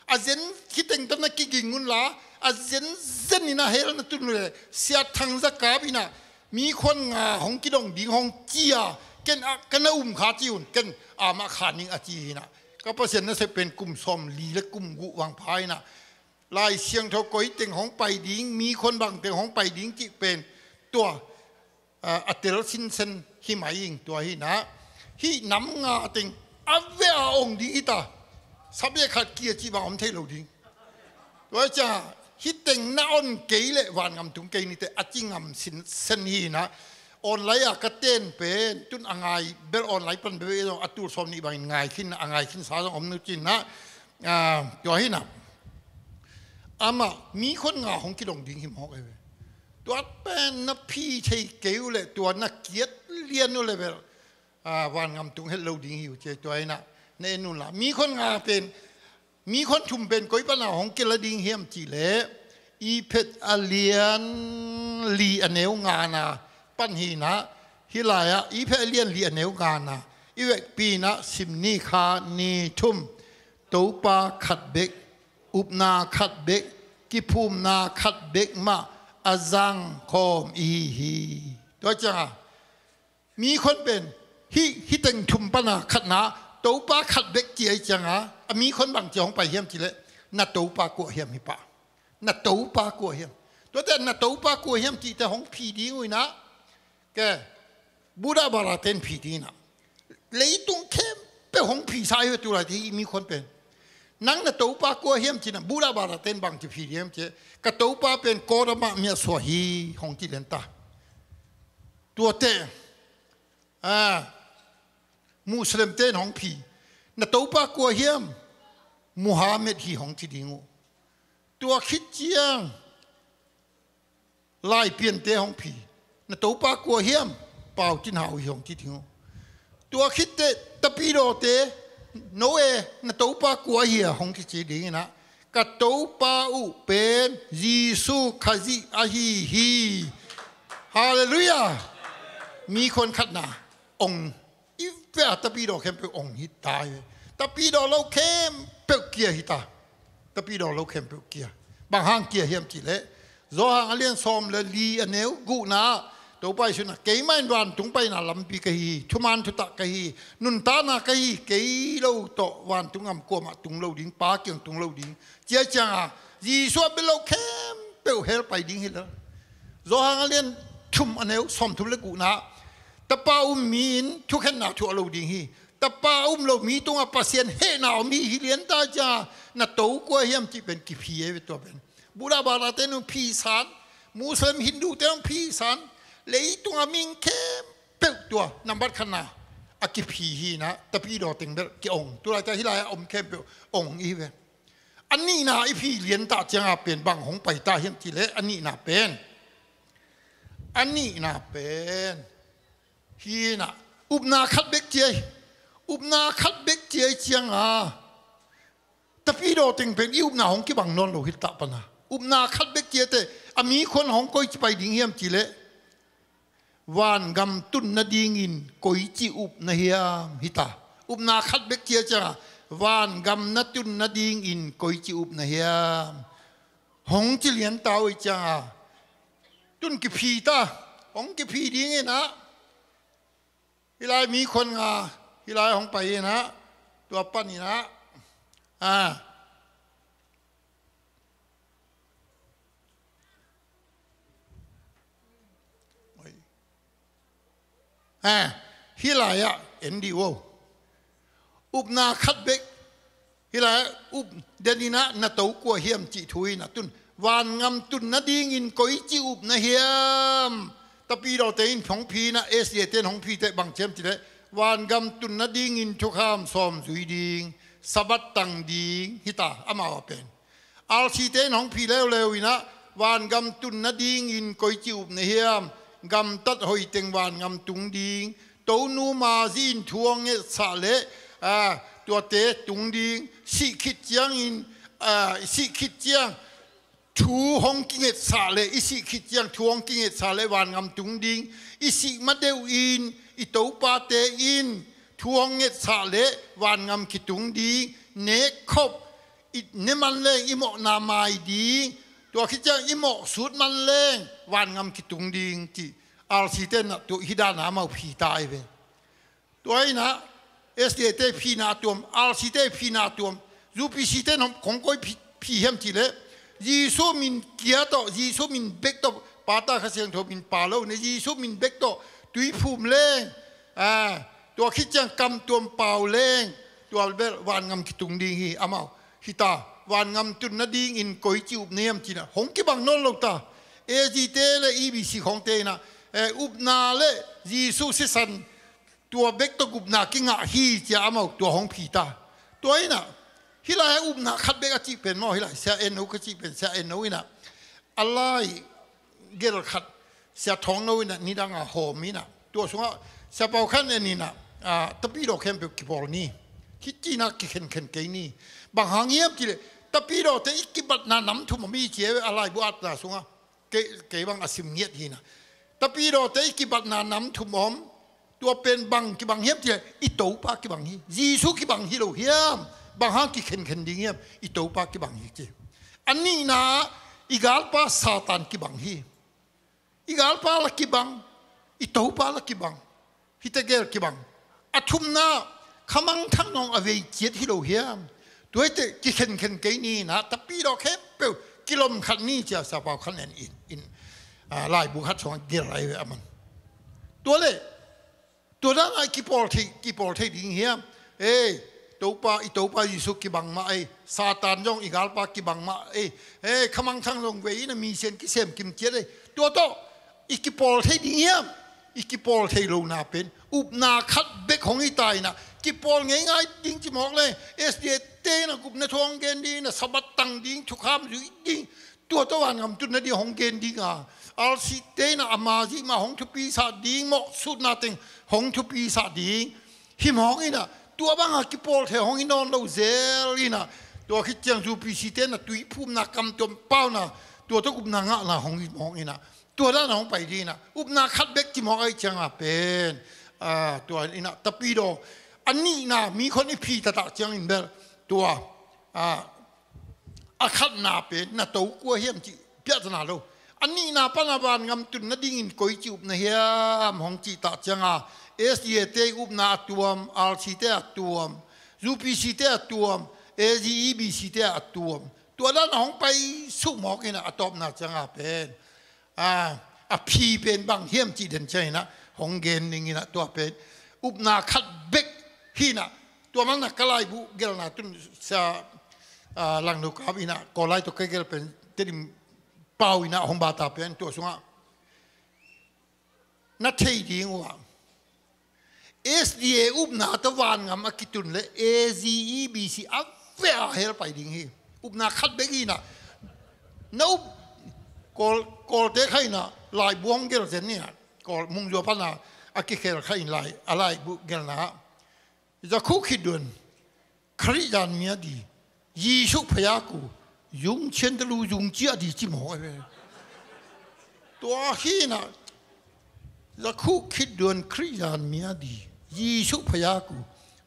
A zen khiteng tawh na kiging unla a zenzen inah hell na tun uh leh Sia Thang Za Kap inah mi khuan nga hong kidong ding hong ci a ken a ka na um kha ci un ken amah khan ning a ci hi inah. Ka Pasian na sep pen kum sawm li le kum guh vangpha inah Lai Siangtho koi teng hong pai ding mi khuan bang teng hong pai ding cih pen tua, a, a tel sinsen hi mai ing tua hi inah hih nam nga teng a ve a ong ding hi ta. Sabia khat kia cih bang om thei lo ding. Tua ciang hih teng na on kei leh vangam tung kei ni te a ci ngam sinsen hi inah. Online a ka ten pen tun a ngai bel online pan bebe zong a tul sawm nih bangin ngai khin a ngai khin sa zong om nu cin inah. A, tua hi inah amah mi khuan nga hong kidong ding hi mawk e ve. Tua pen na phi thei kei uh leh tua na kiat lian uh leh bel a, vangam tung het lo ding hi uh ci tua inah na en unla mi khuan nga pen mi khuan thum pen koi pana hong kila ding hiam cih leh i phet a lian li a neu ngana pan hi inah hih lai-ah i phet a lian li a neu ngana i vekpi inah sim ni kha ni thum Topa khat bek upna khat bek kiphumna khat bek mah a zang khawm i hi hi. Tua ciangah mi khuan pen hih hih teng thum pana khatna Topa khat bek ci a i cianga a mi khuan bang ci hong pai hiam cih leh na Topa kua hiam hi pah. Na Topa kua hiam. Tuate na Topa kua hiam cihte hong phi ding uh inah ke Buddha baraten phi ding inah leitung khempeuh hong phisa hi ve tulaite hih mi khuan pen. Nang na topa kua hiam ci-in ah, Buddha bada ten bang ci phi hiam ci, ka topa pen Gautama miahsuah hi hong ci lian ta. Tuate, ah, Muslim ten hong phi, na topa kua hiam, Muhammad hi hong ci ding uh. Tua khit ciang Laipiante hong phi, na topa kua hiam, Pau Tin Hau hi hong ci ding uh. Tua khit teh Tapidawte, no e, na topa kua hia hong kici ding in ah, ka topa uh pen Jesu Khazih ahi hi. Halleluiah. Mi khuan khatna ong i ve a, Tapidaw khempeuh ong hi ta hi ve. Tapidaw lo khempeuh kia hi ta. Tapidaw lo khempeuh kia. Bang hang kia hiam ci leh, Johan a lian sawm le li a neu guhna ah, Topa Jesu in ah, keimah in vantung paina lampi ka hi, thuman thutak ka hi, nuntakna ka hi, kei lo tawh vantung gam kuamah tung lo ding, Pa kiang tung lo ding. Cia ciangah Jesu a bia lo khempeuh hell pai ding hi lo. Johan a lian thum a neu sawmthum le guhna ah, Tapa um mi in thukhenna thuak lo ding hi. Tapa um lo mi tungah Pasian hehna om hi. Hi lian ta cia, na to kua hiam cih pen kiphi e ve tua pen. Buddha bada ten uh phi san, Muslim Hindu ten uh phi san, leitungah mi khempeuh tua nambat khatna a kiphi hi in ah, Tapidaw teng bel ki-ong. Tulai ta hih lai-ah om khempeuh ong i hi ve. A nihna i phi lian ta ciangah pen bang hong pai ta hiam cih leh, a nihna pen, a nihna pen hi in ah, upna khat bek cia hi. Upna khat bek cia hi ciangah, Tapidaw teng pen i upna hong kibang nawn lo hi ta pan a. Upna khat bek cia teh, a mi khuan hong koi ci pai ding hiam cih leh, vangam tun nadingin koici up na hiam hi ta. Upna khat bek cia ciangah, vangam na tun nadingin koici up na hiam, hong ci lian ta uh hi ciangah, tun kiphi ta, hong kiphi ding in ah, hih lai mi khuan nga, hih lai hong pai in ah, tua pan in ah, ah, Oi. Ah, hih lai-ah en dih uh. Upna khat bek, hih lai-ah up den in ah, na to kua hiam cih thu in ah, tun vangam tun nadingin koici up na hiam. Tapidawte in hong phi in ah, S D A te in hong phi teh bang ci hiam cih leh, vangam tun nadingin thukham sawm zui ding, Sabbath tang ding hi ta, amau a pen. R C te in hong phi leuleu in ah, vangam tun nadingin koici up na hiam, gamtat hoih teng vangam tung ding, Tonu mazi in thu hong ngetsah leh, ah, tuate tung ding, sih khit ciangin, ah, sih khit ciang thu hong kingetsah leh, i sih khit ciang thu hong kingetsah leh vangam tung ding, i sih madeuh in i topate in thu hong ngetsah leh vangam kitung ding, nekkhop i ne man leng i mawhna mai ding, tua khit ciang i mawh sut man leng vangam kitung ding, ci R C te in ah tua hih dan a amau phi ta hi ve. Tua in ah S D A te phina a tuam, R C te phina a tuam, U P C te in hong koi phi, phi hiam cih leh, Jesu min kia tawh, Jesu min bek tawh, Pa, Ta, Kha Siangtho min pha lo in ah, Jesu min bek tawh tui phum leng, ah, tua khit ciang kam tuam pau leng, tua bel vangam kitung ding hi amau. Hi ta, vangam tun nadingin koici up na hiam ci in ah, hong kibang nawn lo ta. A Z te le E B C khawngte in ah, eh, upna le Jesu sisan, tua bek tawh gupna kingah hi, ci a amau tua hong phi ta. Tua in ah, hih lai-ah upna khat bek a cih pen maw, hih lai Sia En No ka cih pen, Sia En No in ah, a lai gelh khat Sia Thawng No in ah nidang a hawm in ah, tua sungah Sia Pau Khan En in ah, ah, Tapidaw khempeuh kipawl ni. Hih ci in ah kikhenkhen kei ni. Bang hang hiam cih leh, Tapidawte i kibatna nam thum om hi, ci hi ve, a laibu atna sungah. Kei, kei bang a sim ngiat hi in ah. Tapidawte i kibatna nam thum om. Tua pen bang kibang hiam cih leh, i Topa kibang hi. Jesu kibang hi lo hiam? Bang hang kikhenkhen ding hiam? I Topa kibang hi, ci. A nihna, i galpa Satan kibang hi. I galpa lah kibang, i Topa lah kibang. Hih tegel kibang. A thumna, khamangthang nong a vei ciat hi lo hiam? Tua hi teh kikhenkhen kei ni in ah, Tapidaw khempeuh kilom khat ni, ci a Sia Pau Khan En in, in, ah, laibu khat sungah gelh lai ve aman. Tua leh, tua dan a kipawl thei, kipawl thei ding hiam? Ei, Topa, i Topa Jesu kibang mah ei, Satan zong i galpa kibang mah ei, ei, khamangthang zong vei in a mi sian kisem kim ciat ei. Tua tawh i kipawl thei ding hiam? I kipawl thei lohna pen upna khat bek hong hi ta in ah, kipawl ngeingai ding ci mawk le, S D A te in ah gupna thu hong gen ding in ah, Sabbath tang ding, thukham zuih ding, tua tawh vangam tunna ding hong gen ding a, R C te in ah ama zih mah hong thupi sah ding, mawhsutna teng hong thupi sah ding hi mawk in ah, tua bang a kipawl thei hong hi nawn lo zel in ah, tua khit ciang U P C te in ah tuiphumna, kamtuam pauna, tua tawh upna ngahna hong hi mawk in ah, tua dan a hong pai ding in ah, upna khat bek ci mawk ahih ciang a pen, ah, tua in ah Tapidaw a nihna mi khuan i phi taktak ciangin bel, tua, ah, a khatna pen na to kua hiam cih piahtana lo. A nihna pan a vangam tun nadingin koici upna hiam hong cih tak ciang a, S D A te upna a tuam, R C te a tuam, U P C te a tuam, A G E B C te a tuam. Tua dan a hong pai suk mawk in ah, a tawpna ciang a pen, a, a phi pen bang hiam cih den ciang in ah hong gen ning in ah, tua pen upna khat bek hi in ah, tua man a ka laibu gelna tun sa, a, Langno kap in ah, Kawllai tawh ka gel pen Tedim pau in ah hong bata pen tua sungah na thei ding uh ah, S D A upna tawh vangam a kitun le A G E B C a veh a hell pai ding hi. Upna khat bek hi in ah, na up, Kawl, Kawlte kha in ah laibu hong gel zen ni ah, Kawl Mungzua pan a, a kikhel kha in lai, a laibu gelna ah, zakhu khit duan, Khristian mi a di, Jesuh phaya ku, zung cian talu zung cia di ci mawk a ve. Tua hi in ah, zakhu khit duan Khristian mi a di, Jesuh phaya ku,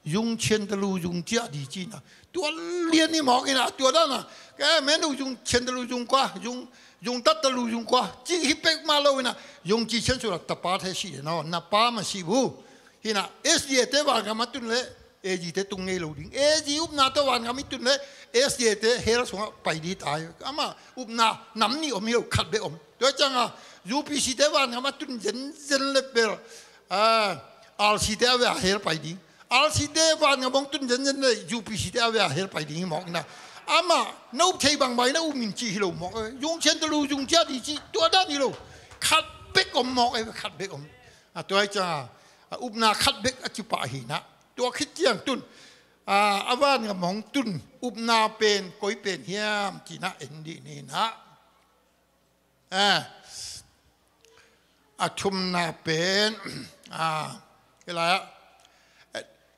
zung cian talu zung cia di ci in ah, tua lian hi mawk in ah, tua dan a, ka men uh zung cian talu zung kua, zung, zung tat talu zung kua, ci hi pek mah lo in ah, zung ci cian sula tapa the si de no, na pa ma si bu. Hi in ah, S D A te vangam a tun le, A G te tung ngei lo ding. A G upna tawh vangam i tun le, S D A te hell sungah pai di tai. Amah upna nam nih om hi lo, khat bek om. Tua ciang a, U P C te vangam a tun zenzen le bel, a, R C te a veh a hell pai ding. R C te vangam hong tun zenzen le, U P C te a veh a hell pai ding hi mawk in ah. Amah na up thei bangbang in ah um in cih hi lo mawk. Zung cian talu zung cia di cih, tua dan hi lo. Khat bek om mawk, khat bek om. A, tua hi ciang a, a upna khat bek a ci pah hi in ah. Tua khit ciang tun, a, a vangam hong tun upna pen koi pen hiam cih na en dih ni in ah. A, a thumna pen, a, hi lai ah,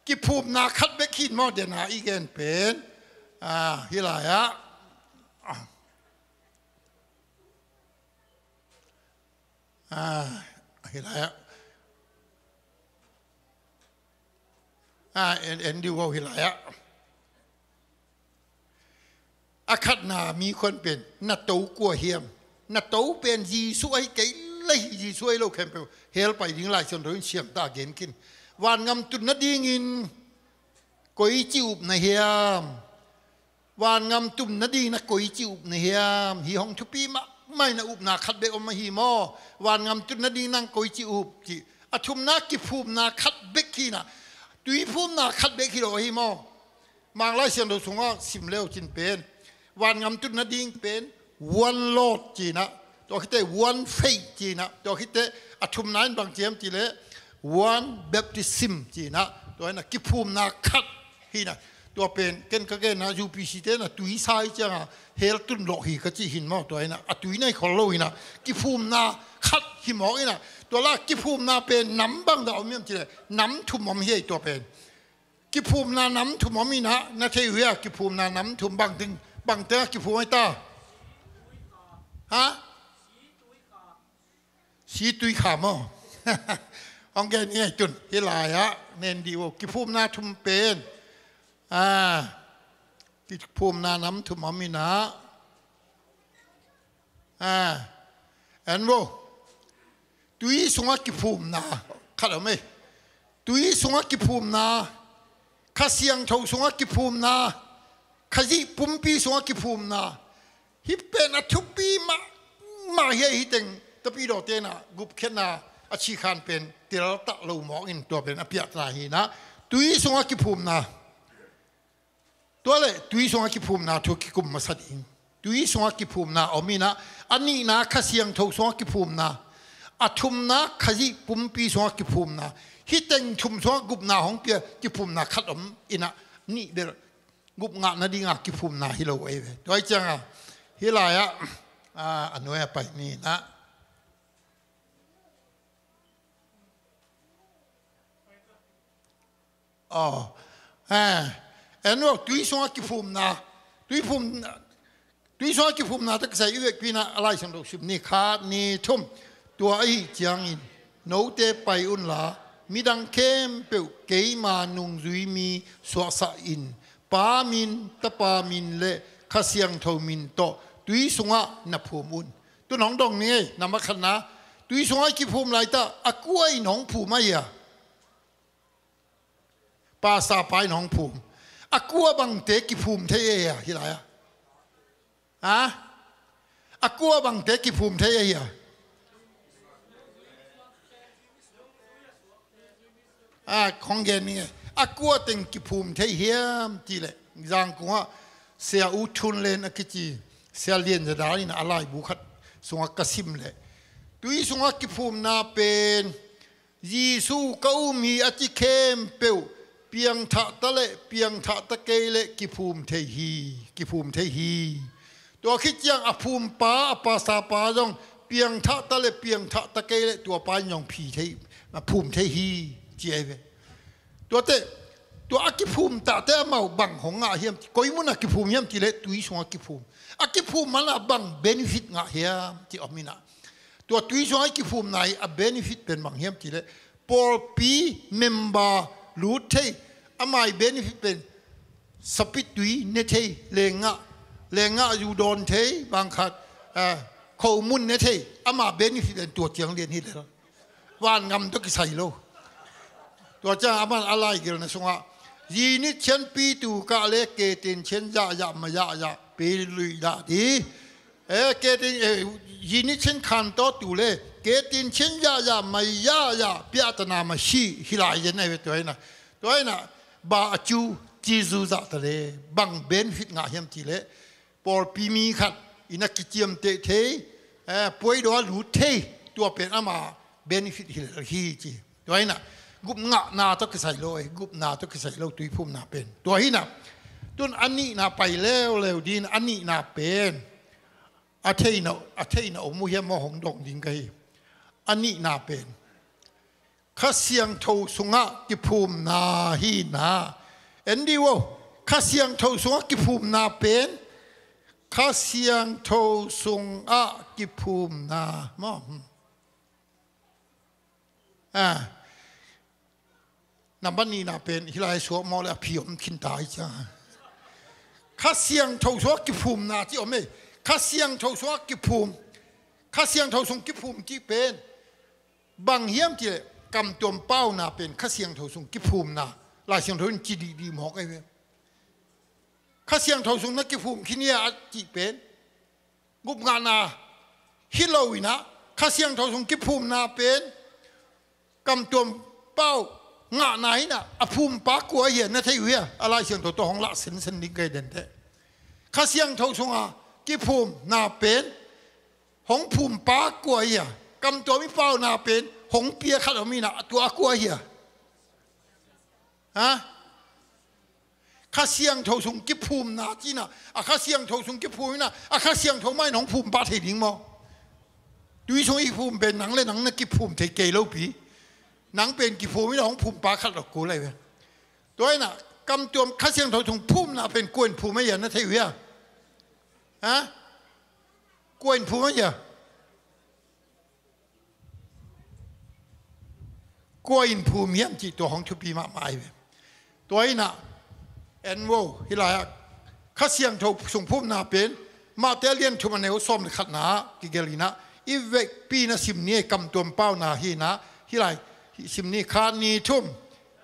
kiphumna khat bek hi in maw, den a i gen pen, a, hi lai ah. A, hi lai ah. A, en, en dih uh hi lai ah. A khatna mi khuan pen na to kua hiam? Na to pen Jesuh ahi kei le hi, Jesuh ahi lo khempeuh hell pai ding Lai Siangtho in siam ta gen khin. Vangam tun nadingin koici upna hiam? Vangam tun nading na koici upna hiam? Hih hong thupi mahmah in ah, upna khat bek om ahi maw. Vangam tun nading nang koici up cih. A thumna kiphumna khat bek hi in ah, tuiphumna khat bek hi lo ahi maw. Mang Lai Siangtho sungah sim le uh cin pen, vangam tun nading pen one Lord ci in ah, tua khit teh one faith ci in ah, tua khit teh a thumna in bang ci hiam cih leh one baptism ci in ah, tua in ah kiphumna khat hi in ah, tua pen ken ka genna U P C te in ah tui sa hi ciang a hell tun lawh hi ka cih hi in maw, tua in ah a tui nei khol lo hi in ah, kiphumna khat hi mawk in ah, tua la kiphumna pen nam bang dah om hiam cih leh nam thum om hi ei, tua pen. Kiphumna nam thum om in ah, na thei uh hia, kiphumna nam thum bang teng, bang teng a kiphum ai ta? Ha? Situi kha maw. Hong gen hi ei tun, hi lai ah, nen dih uh, kiphumna thum pen. A, kiphumna nam thum om in ah. A, en vo. Tui sungah kiphumna khat om ei. Tui sungah kiphumna, Kha Siangtho sungah kiphumna, Khazih pumpi sungah kiphumna. Hih pen a thupi mahmah hi ei, hih teng Tapidaw te in ah gupkhiatna a cih khan pen teltak lo mawk in, tua pen a piahtana hi in ah. Tui sungah kiphumna. Tua leh tui sungah kiphumna thu kikum masa ding. Tui sungah kiphumna om inah, a nihna Kha Siangtho sungah kiphumna, a thumna Khazih pumpi sungah kiphumna, hih teng thum sungah gupna hong pia kiphumna khat om inah, nih bel gup ngah nadinga kiphumna hi lo ei ve. Tua hi cianga hih lai-ah, ah, a nuai a pai ni inah. Aw. Eh, en lo, tui sungah kiphumna, tui phum, tui sungah kiphumna tawh kisai i vekpi inah a Lai Siangtho sim ni, khat, ni, thum. Tua ahi ciangin note pai unla, midang khempeuh keima nungzui mi suahsah in, Pa min, Tapa min le Kha Siangtho min tawh tui sungah na phum un. Tun hong dong ni ngei, na makhatna, tui sungah i kiphum laitah a kua in hong phum a hia? Pastor pa in hong phum. A kua bangte kiphum thei ei a hih lai-ah? Ha? A kua bangte kiphum thei ei a? A, khong gen ni ngei. A kua teng kiphum thei hiam tileh, Zangkung ah Sia U Thun Len a kici Sia Lian Za Dan in a laibu khat sungah ka sim leh, tui sungah kiphumna pen Jesu ka um hi a ci khempeuh, piangthah ta le piangthah ta kei le kiphum thei hi, kiphum thei hi. Tua khit ciang a phumpa, a pastor pa zong piangthah ta le piangthah ta kei le tua pa in zong phi thei, a phum thei hi, ci ahi ve. Tuate, tua a kiphum tahte amau bang hong ngah hiam, koi mun a kiphum hiam ti le tui sungah kiphum. A kiphum man a bang benefit ngah hiam ti om inah. Tua tui sungah i kiphumna i a benefit pen bang hiam ti le, pawlpi member lut thei, amai benefit pen sapit tui ne thei, lengah, lengah zu dawn thei, bang khat, ah, khomun ne thei, ama benefit pen tua ciang lian hi lel. Vangam tawh kisai lo. Tua ciang aman a laigelna sungah, zinit chianpi tu kah le ketin chian zahzah ma zahzah pe luih dah di. Eh, ketin, eh, zinit chian khan tawh tu le ketin chian zahzah ma zahzah piahtana ma si hi lai zen ahi ve tua inah. Tua inah ba a cu ci zuzah ta le bang benefit ngah hiam ti le, pawlpi mi khat in a kiciamteh thei, eh, puaidaw a lut thei, tua pen ama benefit hi lel hi ci. Tua inah gupngahna tawh kisai lo, eh, gupna tawh kisai lo tuiphumna pen. Tua hinah tun a nihna pai leuleu din a nihna pen a theina, a theina om uh hiam maw hong dong ding ka hi. A nihna pen Kha Siangtho sungah kiphumna hi inah. En dih uh, Kha Siangtho sungah kiphumna pen, Kha Siangtho sungah kiphumna maw? Hmm. Ah. Nambat nihna pen hih lai suak mawh le a phi om khin ta hi ciang. Kha Siangtho sungah kiphumna ci om e. Kha Siangtho sungah kiphum. Kha Siangtho sung kiphum cih pen bang hiam cih leh, kamtuam pauna pen Kha Siangtho sung kiphumna, Lai Siangtho in ci dihdih mawk ahi ve. Kha Siangtho sung na kiphum khin hia a cih pen gupngahna hi lo inah, Kha Siangtho sung kiphumna pen kamtuam pau ngahna inah, a phumpa kua hia na thei uh hia? A Lai Siangtho tawh hong lah sensen ding ka hi denteh. Kha Siangtho sunga kiphumna pen hong phumpa kua hia? Kamtuam i pauna pen hong pia khat om inah, tua kua hia? Ha? Kha Siangtho sung kiphumna ci inah, a Kha Siangtho sung kiphum inah, a Kha Siangtho mah in hong phumpa thei ding maw? Tui sung i phum pen nang le nang na kiphum thei kei lopi. Nang pen kiphum inah hong phumpa khat lo kul ahi ve. Tua inah kamtuam Kha Siangtho sung phumna pen kua in phum a hia na thei uh hia? Ha? Kua in phum a hia? Kua in phum hiam cih tua hong thupi mahmah ahi ve. Tua inah en vo, hih lai-ah Kha Siangtho sung phumna pen Matthai a lian thum a neu sawm le khatna ah kigelh inah, i vekpi na sim ni ei, kamtuam pauna hi inah, hih lai sim ni, khat, ni, thum.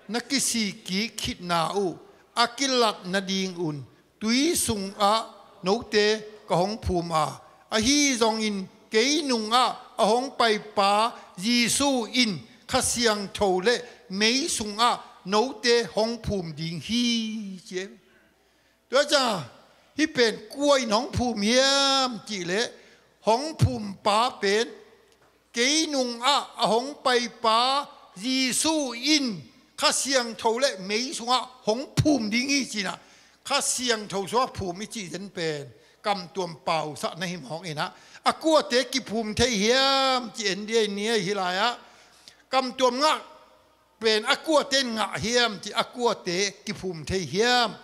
Na kisik kik khitna uh a kilat nadingun tui sungah note ka hong phum a, ahi zongin kei nungah a hong paipa Jesu in Kha Siangtho le mei sungah note hong phum ding hi, ci e. Tua ciang hih pen kua in hong phum hiam cih leh, hong phumpa pen kei nungah a hong paipa Jesu in Kha Siangtho le mei sungah hong phum ding hi ci-in ah, Kha Siangtho sungah phum i cih zen pen kamtuam pausah na hi mawk in ah, a kuate kiphum thei hiam ci en ding hi lai-ah, kamtuam ngah pen a kuate in ngah hiam ci, a kuate kiphum thei hiam?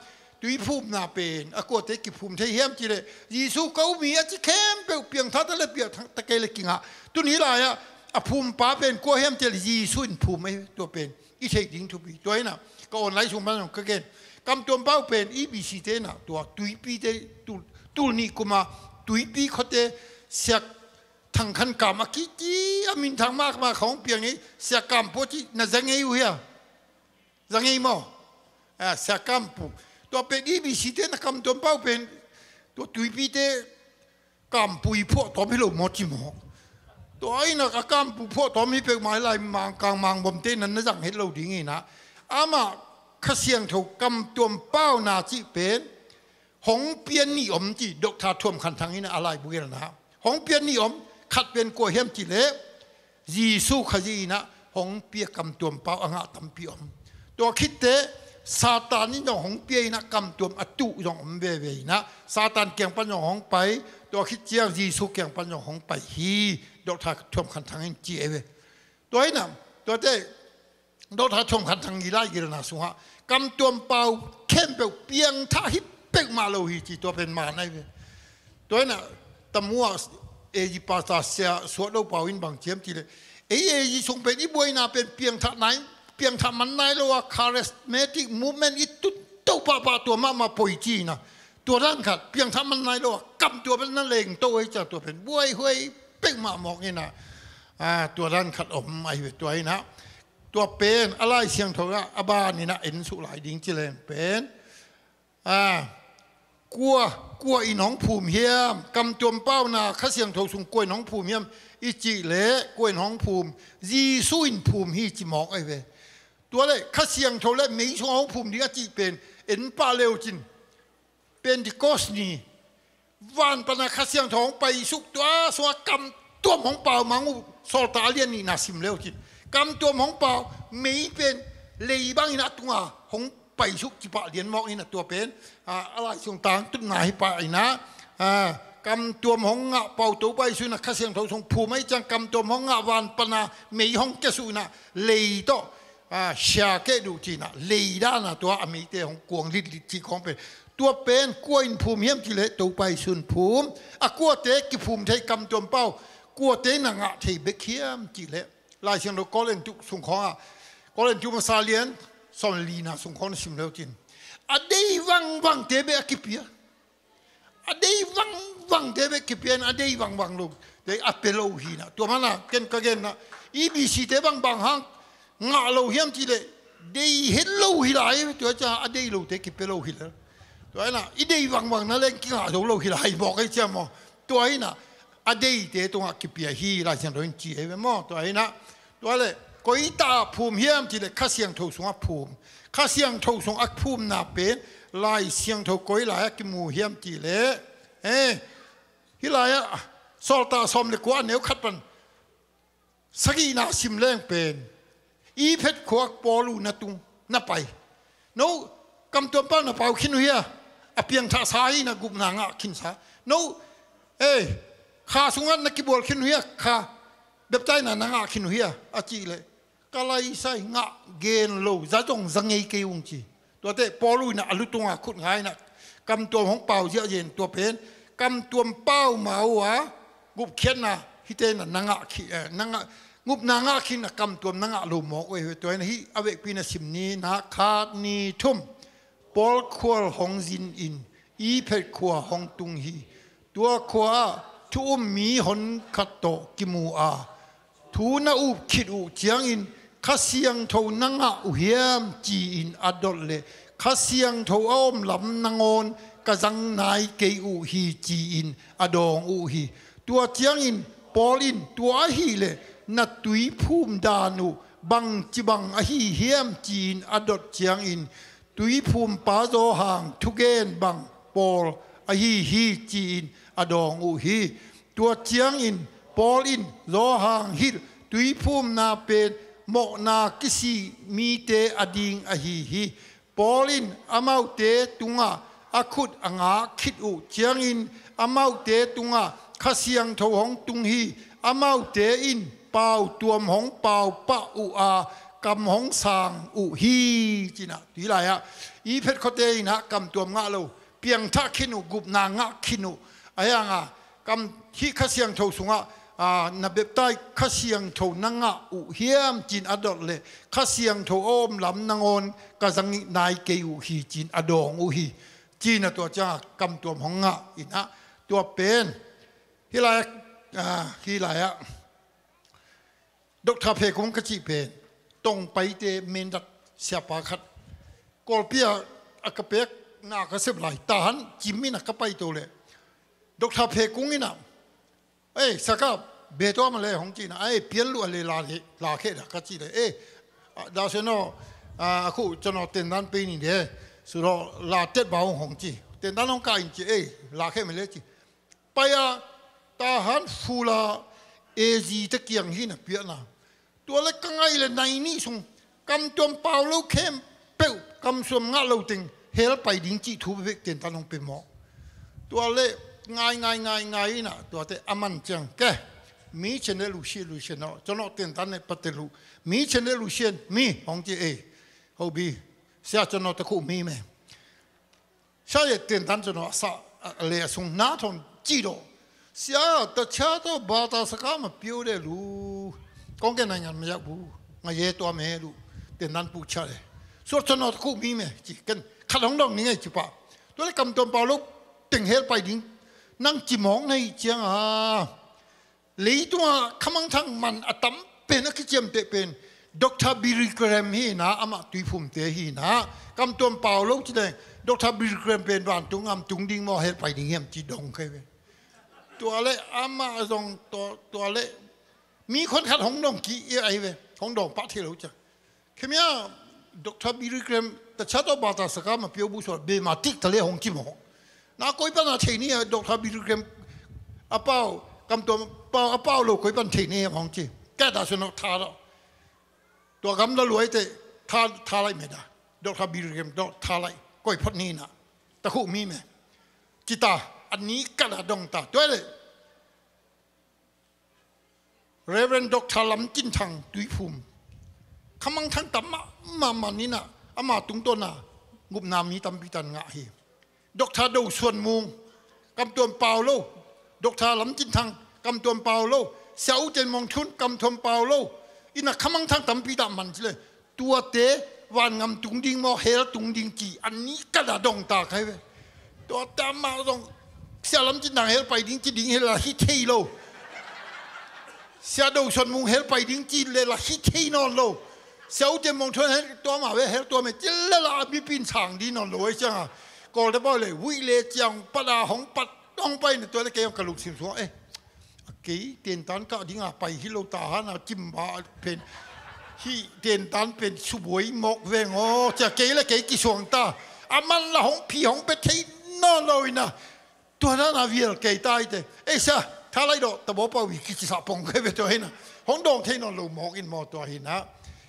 Tui phumna pen a kuate kiphum thei hiam cih leh, Jesu ka um hi a ci khempeuh piangthak ta le piangthak ta kei le kingah. Tuni lai-ah a phumpa pen kua hiam cih leh Jesu in phum ahi, tua pen i theih ding thupi. Tua in ah ka online sung pan zong ka gen, kamtuam pau pen E B C te in ah tua tuipite, tul, tul nih kum a tuipi khuate Sia Thang Khan Kam a kici a minthang mahmah khawng piang hi. Sia Kam Pu ci, na za ngei uh hia? Za ngei maw? A, Sia Kam Pu. Tua pen E B C te in ah kamtuam pau pen tua tuipite Kam Pu i phuahtawm hi lo maw ci maw? Tua in ah a Kam Pu phuahtawm hi peuhmah hi lai, Mangkang Mangbomte in ah na zang het lo ding in ah, amah Kha Siangtho kamtuam pauna cih pen hong pia nih om ci, Doctor Thuam Khan Thang in ah a laibu gelna, hong pia nih om. Khat pen kua hiam cih leh, Jesu Khazih in ah hong pia kamtuam pau a ngah tampi om. Tua khit teh Satan in zong hong pia in ah kamtuam a tuh zong om veve in ah, Satan kiang pan zong hong pai, tua khit ciang Jesu kiang pan zong hong pai hi, Doctor Thuam Khan Thang in ci ei ve. Tua in ah, tua teh Doctor Thuam Khan Thang i laigelna sungah kamtuam pau khempeuh piangthak hi peuhmah lo hi ci, tua pen man ahi ve. Tua in ah tamu ah A G Pastor Sia Suah Do Pau in bang ci hiam cih leh, ei A G sung pen i buaina pen piangthak nai, piangthak man nai lo a, charismatic movement i tut to pahpah tua mahmah poi ci in ah, tua dan khat piangthak man nai lo a, kamtuam pen na leng to ahi ciang tua pen buaihuai peuhmah mawk in ah, a, tua dan khat om ahi ve. Tua in ah tua pen a Lai Siangtho ah a ban in ah en suk lai ding ci leng pen, a, kua, kua in hong phum hiam? Kamtuam pauna Kha Siangtho sung kua in hong phum hiam i cih leh, kua in hong phum? Jesu in phum hi ci mawk ahi ve. Tua leh Kha Siangtho le mei sungah hong phum ding a cih pen en pah le uh cin, Pentecost ni van pana Kha Siangtho hong paisuk, tua sungah kamtuam hong pau mang uh. Sawltak a lian nihna sim le uh cin, kamtuam hong pau, mei pen lei bangin a tunga hong paisuk ci pah lian mawk in ah, tua pen, a, a Lai Siangtho tangtutna hi pah in ah, a, kamtuam hong ngah pau, Topa Jesu in ah Kha Siangtho sung phum ahih ciang kamtuam hong ngah, van pana mei hong kiasuk in ah, lei tawh, a, sia keh duh ci in ah, lei dan a tua a meite hong kuang litlit cih khawng pen, tua pen kua in phum hiam cih leh Topa Jesu in phum. A kuate kiphum thei kamtuam pau, kuate in a ngah thei bek hiam cih leh, Lai Siangtho Korintu sung khawng ah, Korintu masa lian sawm lina sung khawng na sim le uh cin, a dei vangvangte bek a kipia. A dei vangvangte bek kipia in, a dei vangvang lote a pia lo hi in ah. Tua manin ah ken ka genna, E B C te bang, bang hang ngah lo hiam cih leh, dei het lo hi lai. Tua ciang a dei lote kipia lo hi lel. Tua in ah i dei vangvang na leng kingah zo lo hi lai mawk ahi ciang maw. Tua in ah a deite tungah kipia hi, Lai Siangtho in ci ahi ve maw. Tua in ah, tua leh koi tak ah phum hiam cih leh Kha Siangtho sungah phum. Kha Siangtho sungah phumna pen Lai Siangtho koi lai-ah kimu hiam cih leh, eh, hih lai-ah Sawltak sawm le kua a neu khat pan sagihna sim leng pen, Efesa khua Paul uh na tung, na pai. No kamtuam pau na pau khin uh hia? A piangthaksa hi in ah gupna ngah khinsa. No, eh, kha sungah na kibual khin uh hia? Kha baptisena na ngah khin uh hia? A cih leh, ka laisai ngah gen lo, za zong za ngei kei ung ci. Tuate Paul uh in ah a lu tungah khut nga in ah kamtuam hong pau ziahziah in, tua pen kamtuam pau ma uh a gupkhiatna hihte in ah na ngah khi, eh, na ngah, gupna ngah khin ah kamtuam na ngah lo mawk uh hi. Tua in ah hih a vekpi in ah sim ni, na khat ni thum. Paul khual hong zin in Efesa khua hong tung hi. Tua khua-ah thu um mi honkhat tawh kimu a, thu na up khit uh ciangin Kha Siangtho na ngah uh hiam ci-in a dot leh, Kha Siangtho a om lam nangawn ka zang nai kei uh hi ci-in a dawng uh hi. Tua ciangin Paul in, tua ahih leh na tuiphum dan uh bangci bang ahi hiam ci-in a dot ciangin, Tuiphumpa Johan thugen bang Paul ahi hi, ci-in a dawng uh hi. Tua ciangin Paul in Johan hilh tuiphumna pen mawhna kisih mite ading ahi hi. Paul in amaute tungah a khut a ngak khit uh ciangin amaute tungah Kha Siangtho hong tung hi. Amaute in pautuam hong pau pah uh a, kam hong sang uh hi, ci-in ah. Hih lai-ah i phet khuate in ah kamtuam ngah lo, piangthak khin uh, gupna ngah khin uh. Ahi hangah kam hih Kha Siangtho sungah, aa, na beptai Kha Siangtho na ngah uh hiam, ci-in a dot leh Kha Siangtho a om lam nangawn ka za ngih nai kei uh hi, ci-in a dawng uh hi. Ci-in ah tua ciangah kamtuam hong ngah in ah, tua pen hih lai-ah, aa, hih lai-ah Doctor Phe Kung ka cih pen Tongpaite mendat siapa khat, Kawlpi ah a ka pek na ka sep lai, Tahan cim in ah ka paito leh Doctor Phe Kung in ah, "Ei, saka, be tua ma le," hong ci-in ah, "Ei, pian luh a le la le, la khe da," ka cih leh, "Ei, a, da se no, a, a khu, cano tendan pei ni de, su lo la tet ba hong," hong ci. "Tendan hong ka in ci, ei, la khe ma le," ci. Pai-a Tahan Fula A G te kiang hi-in ah piakna. Tua leh ka ngaih leh nai nih sung kamtuam pau lo khempeuh, kamsuam ngah lo teng hell pai ding cih thu bekbek tentan hong pia mawk. Tua leh ngai, ngai, ngai, ngai in ah, tuate a man ciang, "Ke, mi cene lusia, lusia no, cano tentan ne pate lu, mi cene lusia, mi," hong ci ei. "Hobi, sia cano ta khu mi me. Sia ye tentan cano a sa, a le a sung na thon ci do. Sia ta cha to ba ta sa ka ma piu de lu. Kong ke na ngan ma yak bu. Nga ye tua me lu. Tentan pu cha le. Suat cano ta khu mi me," ci. "Ken khat hong dong ni ngai," ci pah. Tua leh kamtuam pau lo teng hell pai ding nang ci mawk na hih ciang a, leitungah khamangthang man a tam pen, a kiciamteh pen Doctor Billy Graham hi-in ah, amah tuiphumte hi-in ah, kamtuam pau lo ci leng, "Doctor Billy Graham pen vantung ah tung ding maw, hell pai ding hiam?" ci dong kha hi ve. Tua leh amah zong tua, tua leh mi khuan khat hong dong kik hi ve, hong dong pah thei lo ciang. "Khe mia, Doctor Billy Graham ta cha to ba ta sa ka ma piu bu suat be ma tik ta le," hong ci mawk. "Na koi pan a thei ni a, Doctor Billy Graham a pau, kamtuam pau a pau lo koi pan thei ni a," hong ci. "Ka ta su no tha lo. Tua gam la luai te tha, tha lai me da. Doctor Billy Graham do tha lai. Koi phot ni na. Ta khu mi me." Ci ta, a ni ka la dong ta. Tua leh Reverend Doctor Lam Cin Thang tuiphum, khamangthang tam mahmah man in ah, ama tungtawn ah gupna mi tampi tan ngah hi. Doctor Do Suan Mung, kamtuam pau lo. Doctor Lam Cin Thang, kamtuam pau lo. Sia U Ten Mong Thun, kamtuam pau lo. In ah khamangthang tampi tak man ci leh, tuate vangam tung ding maw, hell tung ding ci, a ni ka la dong ta kha hi ve. Tuate amah zong, "Sia Lam Cin Thang hell pai ding ci ding hi la hi thei lo. Sia Do Suan Mung hell pai ding ci leh la hi thei nawn lo. Sia U Ten Mong Thun hell tua ma ve, hell tua me ci leh la a mipi in sang ding nawn lo," ahi ciang a. Kawlte pau leh, vui le ciang pat a hong pat, hong pai na, tua leh kei hong ka lungsim sung ah, eh, a kei tentan kah ding a pai hi lo, Tahan a cim ba pen, hih tentan pen subuai mawk veng aw, ci a kei leh kei kisuang ta. A man la hong phi hong pia thei nawn lo in ah, tua dan a vial kei ta hi te. "Ei sia, tha lai do, ta baw pau hi," kici sa pong kha hi ve tua hi-in ah. Hong dong thei nawn lo mawk in maw tua hi-in ah.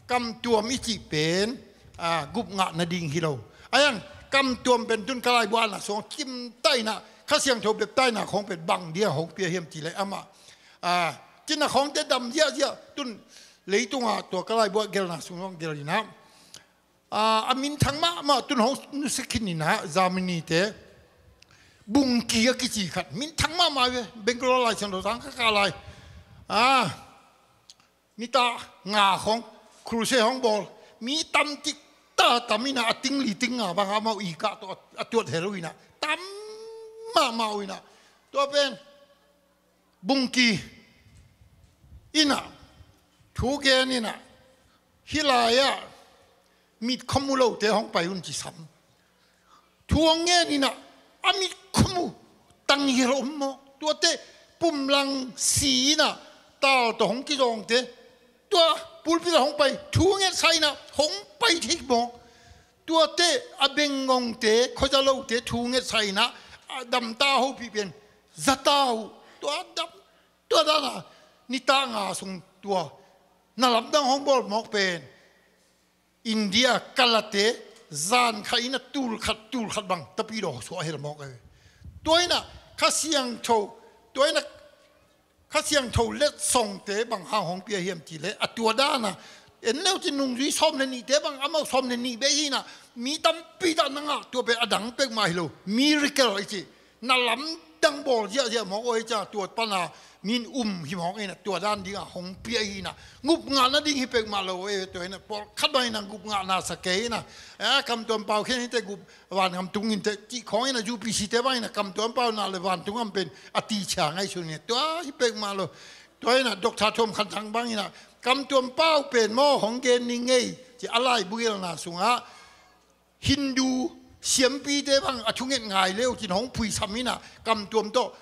Kamtuam i cih pen, a, gup ngah nading hi lo. Ahi hang, kamtuam pen tun ka laibu ah na sung kim ta in ah, Kha Siangtho beptaina khawng pen bang dia hong pia hiam cih leh amah, a, cina khawngte dam ziahziah, tun leitungah tua ka laibu ah gelna sung hong gel in ah, a, a minthang mahmah tun hong nusia khin in ah, Germany te Bungki a kici khat, minthang mahmah ve, Bangalore Lai Siangtho tang ka kah lai. A, nitak nga khawng crusade hong bawl, mi tam tik ta tam in ah, a ting li ting nga bang amau i kah tawh a tuat hel uh in ah, tam mahmah uh in ah. Tua pen Bungki in ah thu gen in ah, hih lai-ah mit khua mu lote hong pai un ci sam. Thu hong ngen in ah, a mit khua mu tang hial om maw. Tuate pumlang si in ah, tal tawh hong kizawngte, tua pulpit ah hong pai, thu ngetsa in ah hong pai thei maw. Tuate a bengngongte, khuazalote thu ngetsa in ah, a damta hopih pen zata uh. Tua dam, tua dana nitak nga sung tua na lamdang hong bawl mawk pen India kalate zan khat in ah tul khat, tul khat bang Tapidaw suah hel mawk e. Tua in ah Kha Siangtho, tua in ah Kha Siangtho letsongte bang hang hong pia hiam cih leh, a tua dana en leu cin nungzui sawm le nihte bang amau sawm le nih bek hi in ah, mi tampi tak na ngah tua pen a dang peuhmah hi lo, miracle i cih, na lamdang bawl ziahziah mawk aw hi ciang, tua pana min um hi mawk in ah, tua dan dingah hong pia hi in ah, gup ngah nading hi peuhmah lo e. Tua in ah pawlkhat bang in ah gup ngahna sa kei in ah, eh, Kam Tuam Pau khian hi teh gup, vangam tung in teh cih khawng in ah, U P C te bang in ah Kam Tuam Pau na le vantung gam pen a ticia ngaihsun in ah, tua hi peuhmah lo. Tua in ah Doctor Thawm Khan Thang bang in ah Kam Tuam Pau pen maw hong gen ning ei ci a, laibu gelna sungah Hindu siampite bang a thunget ngai leu cin hong phuisam in ah Kam Tuam tawh,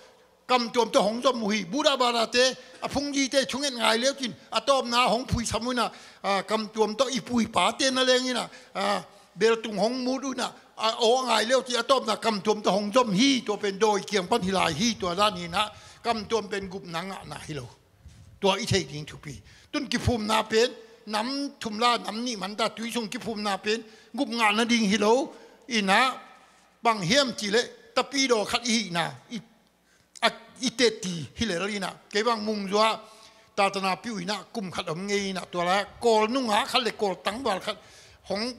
Kam Tuam tawh hong zom uh hi. Buddha Barate, a phungzite thunget ngai leu cin a tawpna hong phuisam uh in ah, ah, Kam Tuam tawh i pu i pate na leng in ah, ah, beltung hong mut uh in ah, a aw ngai leu cin a tawpna Kam Tuam tawh hong zom hi. Tua pen dawi kiang pan hi lai hi. Tua dan hi in ah Kam Tuam pen gupna ngahna hi lo. Tua i theih ding thupi. Tun kiphumna pen nam thum la nam nih manta, tui sung kiphumna pen gup ngah nading hi lo. In ah bang hiam cih leh Tapidaw khat i hihna i, a, i tetti hi lel in ah, kei bang Mungzua tatana piu in ah kum khat om ngei in ah, tua lai Kawl nungak khat le Kawl tangval khat hong,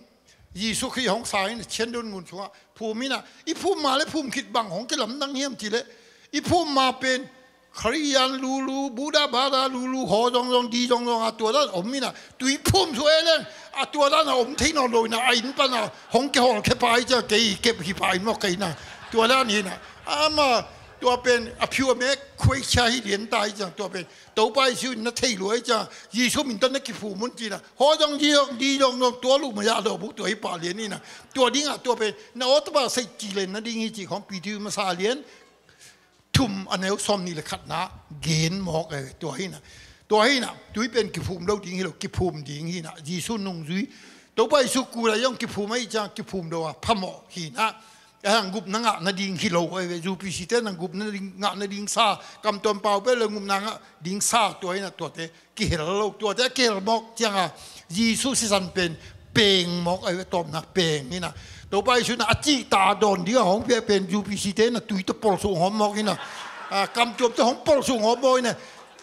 Jesu Khrih hong sa in ah Chiandun ngun sungah phum in ah, i phum mah le phum khit bang hong kilamdang hiam cih leh, i phum mah pen Khristian lulu, Buddha Barate lulu, haw zongzong, di zongzong a tua dan om in ah, tui phum suak e leng a tua dan a om thei nawn lo in ah, a inn pan a hong kihawlkhia pah hi ciang, kei kep hi pah in maw kei in ah, tua dan hi in ah, amah tua pen a phiu a mek khuaikhia hi lian ta hi ciang, tua pen Topa Jesu in na thei lua hi ciang, Jesu min tawh na kiphum un ci in ah, haw zong, di zong, di zongzong tua luh mah a dawh buk tua hi pah lian in ah, tua dingah tua pen na aw tapa saih ci len nading hi cih khawng Peter masa lian thum a neu sawm nih le khatna gen mawk e. Tua hi in ah, tua hi in ah, tui pen kiphum lo ding hi lo, kiphum ding hi in ah, Jesu nungzui, Topa Jesu kul a zong kiphum ahih ciang kiphum lo a phamawh hi in ah, a hang gupna ngah nading hi lo e. U P C te nang gupna ding, ngah nading sa, Kam Tuam Pau pen le gupna ngah ding sa, tua hi in ah, tuate kihel lo, tuate a kihel mawk ciang a, Jesu sisan pen peng mawk a, a tawpna peng hi in ah. Topa Jesu in ah a cihta dawn dingah hong piak pen U P C te in ah tui tawh polsuk hawm mawk hi in ah. Ah, Kam Tuam tawh hong polsuk hawm mawk hi in ah.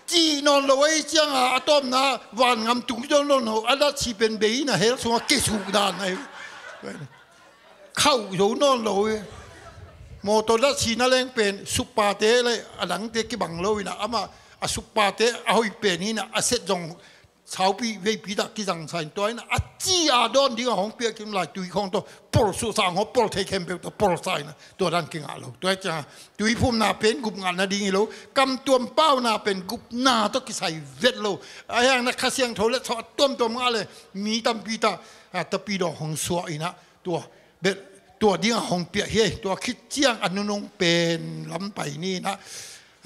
Cih nawn lo ahih ciang a, a tawpna vangam tung dawn nawn lo, a datsi pen bei in ah hell sungah kesuk dan ahi. Khauh zo nawn lo hi. Mawtaw datsi na leng pen supate le a dangte kibang lo in ah, amah a supate a hoih pen hi in ah, a set zong saupi veipi tak kizangsa in, tua in ah a ci a dawn dingah hong piak kim lai tui khawng tawh polsuk, sang hawh pol thei khempeuh tawh polsa in ah, tua dan kingah lo. Tua hi ciang a, tui phumna pen gup ngah nading hi lo, Kam Tuam Pau na pen gupna tawh kisai vet lo. A hiang na Kha Siangtho le sawh a tuamtuam ngah le mi tampi tak, ah, Tapidaw hong suah in ah, tua bel, tua dingah hong piak hi. Tua khit ciang a nunung pen lam pai ni in ah,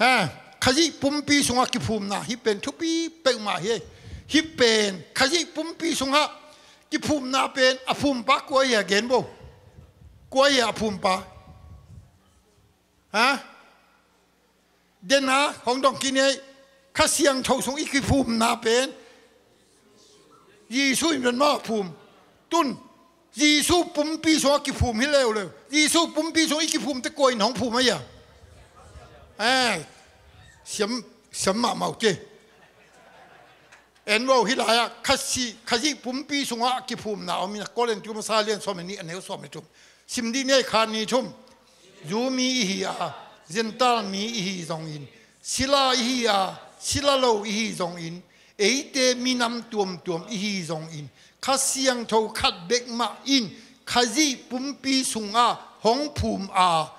ha, Khazih pumpi sungah kiphumna hih pen thupi peuhmah hi. Hih pen Khazih pumpi sungah kiphumna pen a phumpa kua hi a, gen bo. Kua hi a, a phumpa? Ha? Den a hong dong kik ni ei. Kha Siangtho sung i kiphumna pen Jesu in pen mah phum. Tun Jesu pumpi sungah kiphum hi leuleu. Jesu pumpi sung i kiphum teh kua in hong phum ahi a? Eh, siam, siam mahmah uh teh. En lo, hih lai-ah Khazih, Khazih pumpi sungah kiphumna om in ah, Korin tu masa lian sawm le nih, a neu sawm le thum. Sim dih ni ei, khat, nih, thum. Jew mi ihi a, Gentile mi ihi zongin, sila ihi a, sila lo ihi zongin, eite minam tuamtuam ihi zongin, Kha Siangtho khat bek mah in Khazih pumpi sungah hong phum a,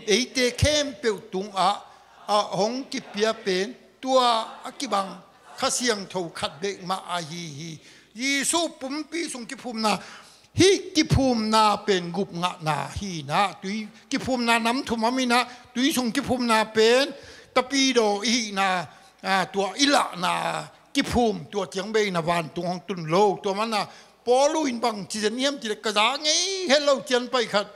eite khempeuh tungah a hong kipia pen tua a kibang Kha Siangtho khat bek mah ahi hi. Jesu pumpi sung kiphumna, hih kiphumna pen gup ngahna hi in ah, tui kiphumna nam thum om in ah, tui sung kiphumna pen Tapidaw i hihna, ah, tua i lahna kiphum, tua ciang bei in ah vantung hong tun lo. Tua manin ah Paul in bang ci zen hiam cih leh, ka za ngei het lo cian pai khat.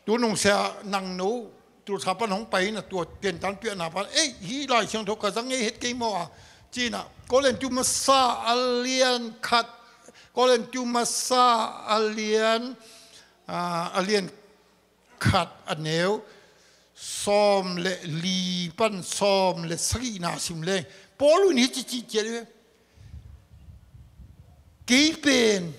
Tu nungsia nang no, tulsa pan hong pai na tua piantan piahna pan, ei, hih Lai Siangtho ka za ngei het kei maw a, ci-in ah, Korintu masa a lian khat, Korintu masa a lian, ah, a lian khat a neu sawm le li pan sawm le sagihna sim leng, Paul in hih ci ci ciat hi ve. Kei pen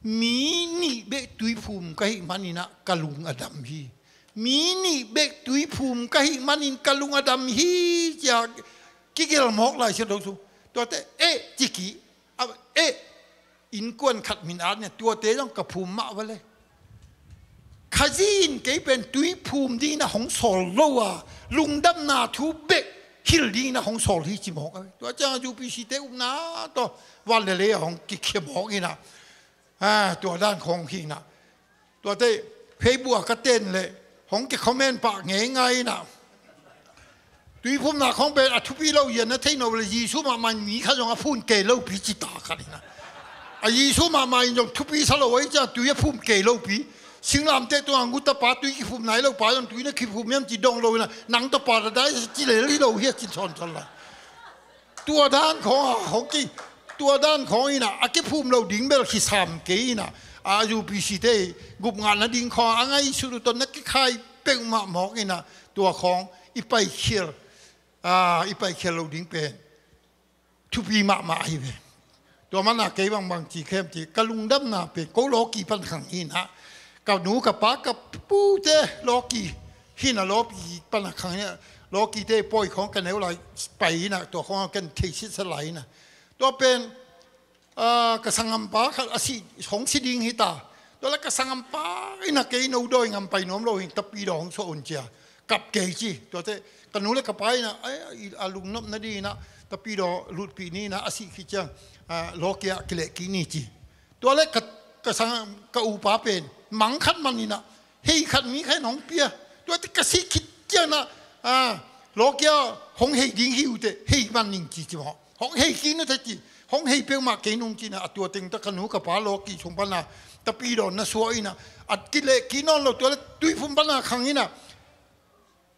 mi nih bek tuiphum ka hih manin ah ka lung a dam hi. Mi nih bek tuiphum ka hih manin ka lung a dam hi, ci-a kigelh mawk Lai Siangtho sung. Tuate eh ci kik, a, eh, innkuan khat min at nia, tuate zong ka phum mah va le. Khazih in kei pen tuiphum dingin a hong sawl lo a, lungdamna thu bek hilh dingin a hong sawl hi ci mawk a. Tua ciang a U P C te upna tawh van le lei a hong kikhia mawk in ah, ah, tua dan khawng hi in ah. Tuate Facebook ah ka ten leh hong ki comment pah ngeingai in ah. Tuiphumna khawng pen a thupi lo hi a, na theih nop leh Jesu mahmah in mi khat zong a phum kei lopi ci ta khat hi in ah. A Jesu mahmah in zong thupi sa lo ahih ciang tui a phum kei lopi. Singlamteh tungah ngu tapa tui kiphum nai lo pa zong tui na kiphum hiam ci dong lo in ah, nang tapa dadai ci lel hi lo hi a ci sawnsawn lai. Tua dan khawng a hong ki, tua dan khawng in ah a kiphum lo ding bel kisam kei in ah, a U P C te gupngah nading khawng a ngaihsut uh tawh na kikhai peuhmah mawk in ah, tua khawng i paikhial, a, i paikhial lo ding pen thupi mahmah ahi ve. Tua manin ah kei bangbang ci khem ci, ka lungdamna pen ko lawki pan khang hi in ah, ka nu ka pa ka pute lawki hi in ah, lawki pan a khang hi in ah, lawkite pawi khawng ka neu lai pai in ah, tua khawng ken thei sitsa lai in ah. Tua pen, ah, ka sanggampa khat a si, hong si ding hi ta. Tua leh ka sanggampa in ah kei no dawi ngam pai nuam lo hi, tapidaw hong suah un ci-a kap kei ci. Tuate ka nu le ka pa in ah, ai, a lungnop nading in ah tapidaw lutpih ni in ah, a sih khit ciang, ah, lawki ah kileh kik ni ci. Tua leh ka, ka sang, ka upa pen mang khat man in ah, hei khat mi khat in hong pia. Tuate ka sih khit ciang in ah, ah, lawki ah hong hei ding hi uh teh, hei man ning ci ci maw. Hong hei kik nu teh ci. Hong hei peuhmah kei nung ci in ah, a tua teng tawh ka nu ka pa lawki sung pan a tapidaw na suah in ah, a kileh kik nawn lo, tua leh tuiphum pan a khang in ah.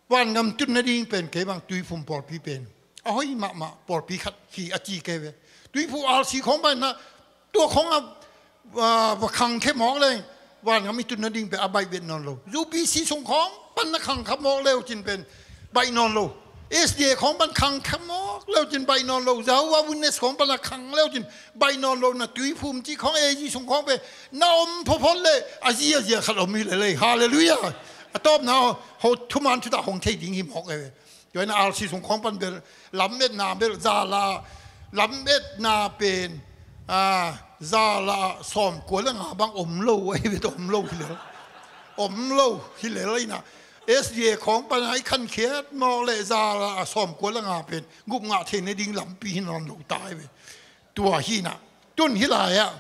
Vangam tun nading pen kei bang tuiphum pawlpi pen a hoih mahmah pawlpi khat hi a ci kei ve. Tuiphum R C khawng pan in ah, tua khawng a, a, va khangkhia mawk leng vangam i tun nading pen a baih vet nawn lo. U P C sung khawng pan na khangkhia mawk leu cin pen baih nawn lo. S D A khawng pan khangkhia mawk leu cin baih nawn lo. Jehovah Witness khawng pan a khang leu cin baih nawn lo. Na tuiphum cih khawng A G sung khawng pen na om phawtphawt leh a zi a zia khat om hi lel ei. Halleluiah. A tawpna ho thuman thutak hong thei ding hi mawk ei ve. Tua in ah R C sung khawng pan bel lametna bel zala, lametna pen, a, zala sawmkua le nga bang om lo, ei ve, om lo hi lel. Om lo hi lel in ah. S D A khawng pan a i khankhiat mawk leh zala sawmkua le nga pen gupngah theih nading lampi hi nawn lo ta ei ve. Tua hi in ah. Tun hih lai-ah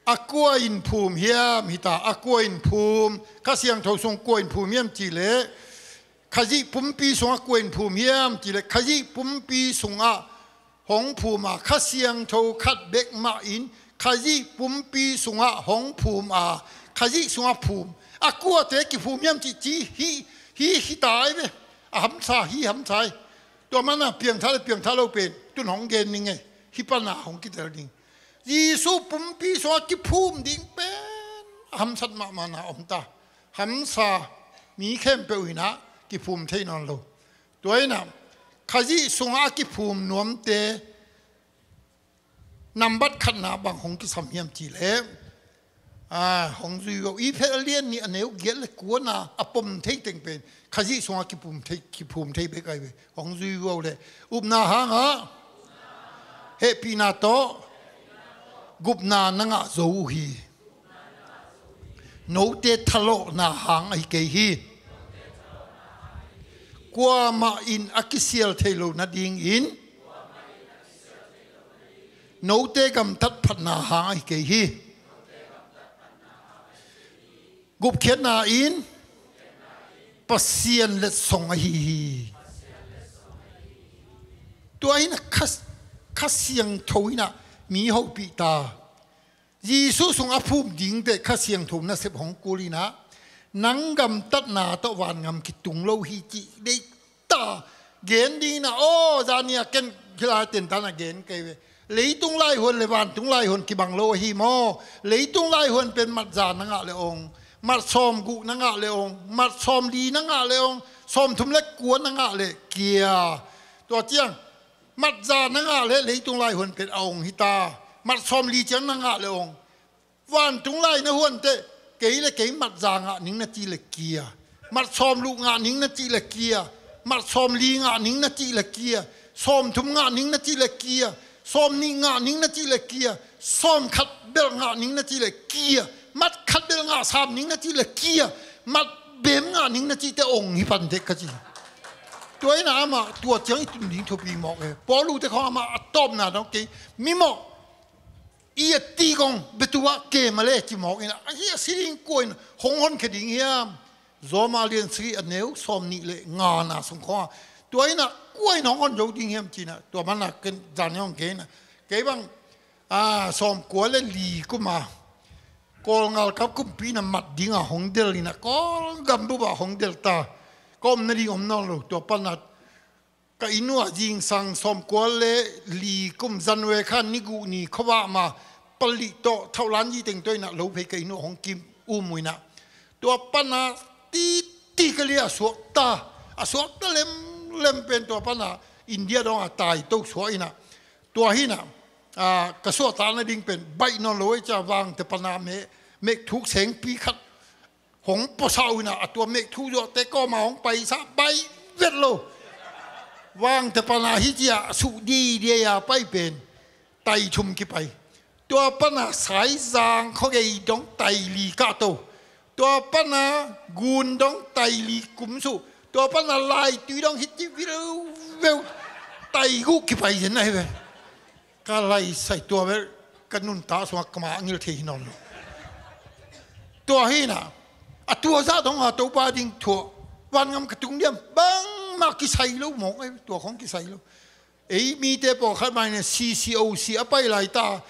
a kua in phum hiam hi ta, a kua in phum, Kha Siangtho sung kua in phum hiam cih leh, Khazih pumpi sungah kua in phum hiam cih leh, Khazih pumpi sungah hong phum a, Kha Siangtho khat bek mah in Khazih pumpi sungah hong phum a, Khazih sungah phum. A kuate kiphum hiam cih ci hi, hi, hi ta ei ve. A hamsa hi, hamsa hi. Tua manin ah piangthak le piangthak lo pen tun hong gen ning ei. Hih pan a hong kitel ding. Jesu pumpi sungah kiphum ding pen a hamsat mahmahna om ta. Hamsa, mi khempeuh in ah kiphum thei nawn lo. Tua in ah Khazih sungah a kiphum nuamte nambat khatna bang hong kisam hiam cih leh, a, hong zui vo, Efesa a lian nih a neu giat le kuana a pom thei teng pen Khazih sungah kiphum thei, kiphum thei bek ahi ve. Hong zui vo leh, upna hangah hehpihna tawh gupna na ngah zo uh hi. Note thalawhna hang ahi kei hi. Kuamah in a kisial thei lo nadingin note gamtat phatna hang ahi kei hi. Gupkhiatna in Pasian letsong ahi hi. Tua in ah Kha, Kha Siangtho in ah mi hopih ta. Jesu sung a phum dingte Kha Siangtho nasep hong kul inah, nang gamtatna tawh vangam kitung lo hi cih deih ta gen ding inah, aw, zani a ken khilai tentan a gen kei ve. Leitung laihuan le vantung laihuan kibang lo ahi maw? Leitung laihuan pen matza na ngah le ong, mat sawmguh na ngah le ong, mat sawmli na ngah le ong, sawmthum le kua na ngah le kia. Tua ciang matza na ngah le leitung laihuan pen a ong hita. Mat sawmli ciang na ngah le ong. Vantung lai na huanteh, kei le kei matza ngah ning na cih le kia, mat sawmluh ngah ning na cih le kia, mat sawmli ngah ning na cih le kia, sawmthum ngah ning na cih le kia, sawmnih ngah ning na cih le kia, sawmkhat belh ngah ning na cih le kia, mat khat belh ngah sam ning na cih le kia, mat bem ngah ning na cihte ong hi panteh ka ci. Tua inah amah tua ciang i tun ding thupi mawk e. Paulu te khawng amah a tawpna dong kei, mimawh i a ti kong betu ah kei mah le ci mawk inah, ahi a si ding kua in hong honkhia ding hiam? Rom a lian sagih a neu sawmnih le ngana sung khawng a, tua inah kua in hong hon zo ding hiam ci inah, tua manah ken zan hong kei inah, kei bang a, sawmkua le li kum a Kawl ngalkap kumpi inah mat ding a hong del inah, Kawl gambup ah hong del ta. Ka om nading om nawn lo. Tua panah ka inn uah zingsang sawmkua le li kum January kha ni guh ni khuavah ma palih tawh thauhlan zi teng tawh inah lo phei ka inn uah hong kim um uh inah, tua panah titi ka li a suakta, a suakta lemlem pen tua panah India dong a tai to suak inah, tua hi inah, a, ka suahtak nading pen baih nawn lo ei cia vangte panah meh, meh thuk sengpi khat hong puasa uh inah, a tua meh thuk zuakte kawma hong paisa baih vet lo. Vangte panah hi cia suh didiai a pai pen tai thum kipai. Tua panah Saizang khuagei dong tai li kahto. Tua panah Gun dong tai li kumsuh. Tua panah Laitui dong hiti vilveu tai guh kipai zen ahi ve. Ka laisai tua bel ka nuntak sungah ka ma a ngil thei hi nawn lo. Tua hi inah, a tua zah dong a Topa ding thuah, vangam ka tung diam, bangmah kisai lo mawk ahi, tua khawng kisai lo. Ei mite pawlkhat mah inah C C O C a pai lai ta,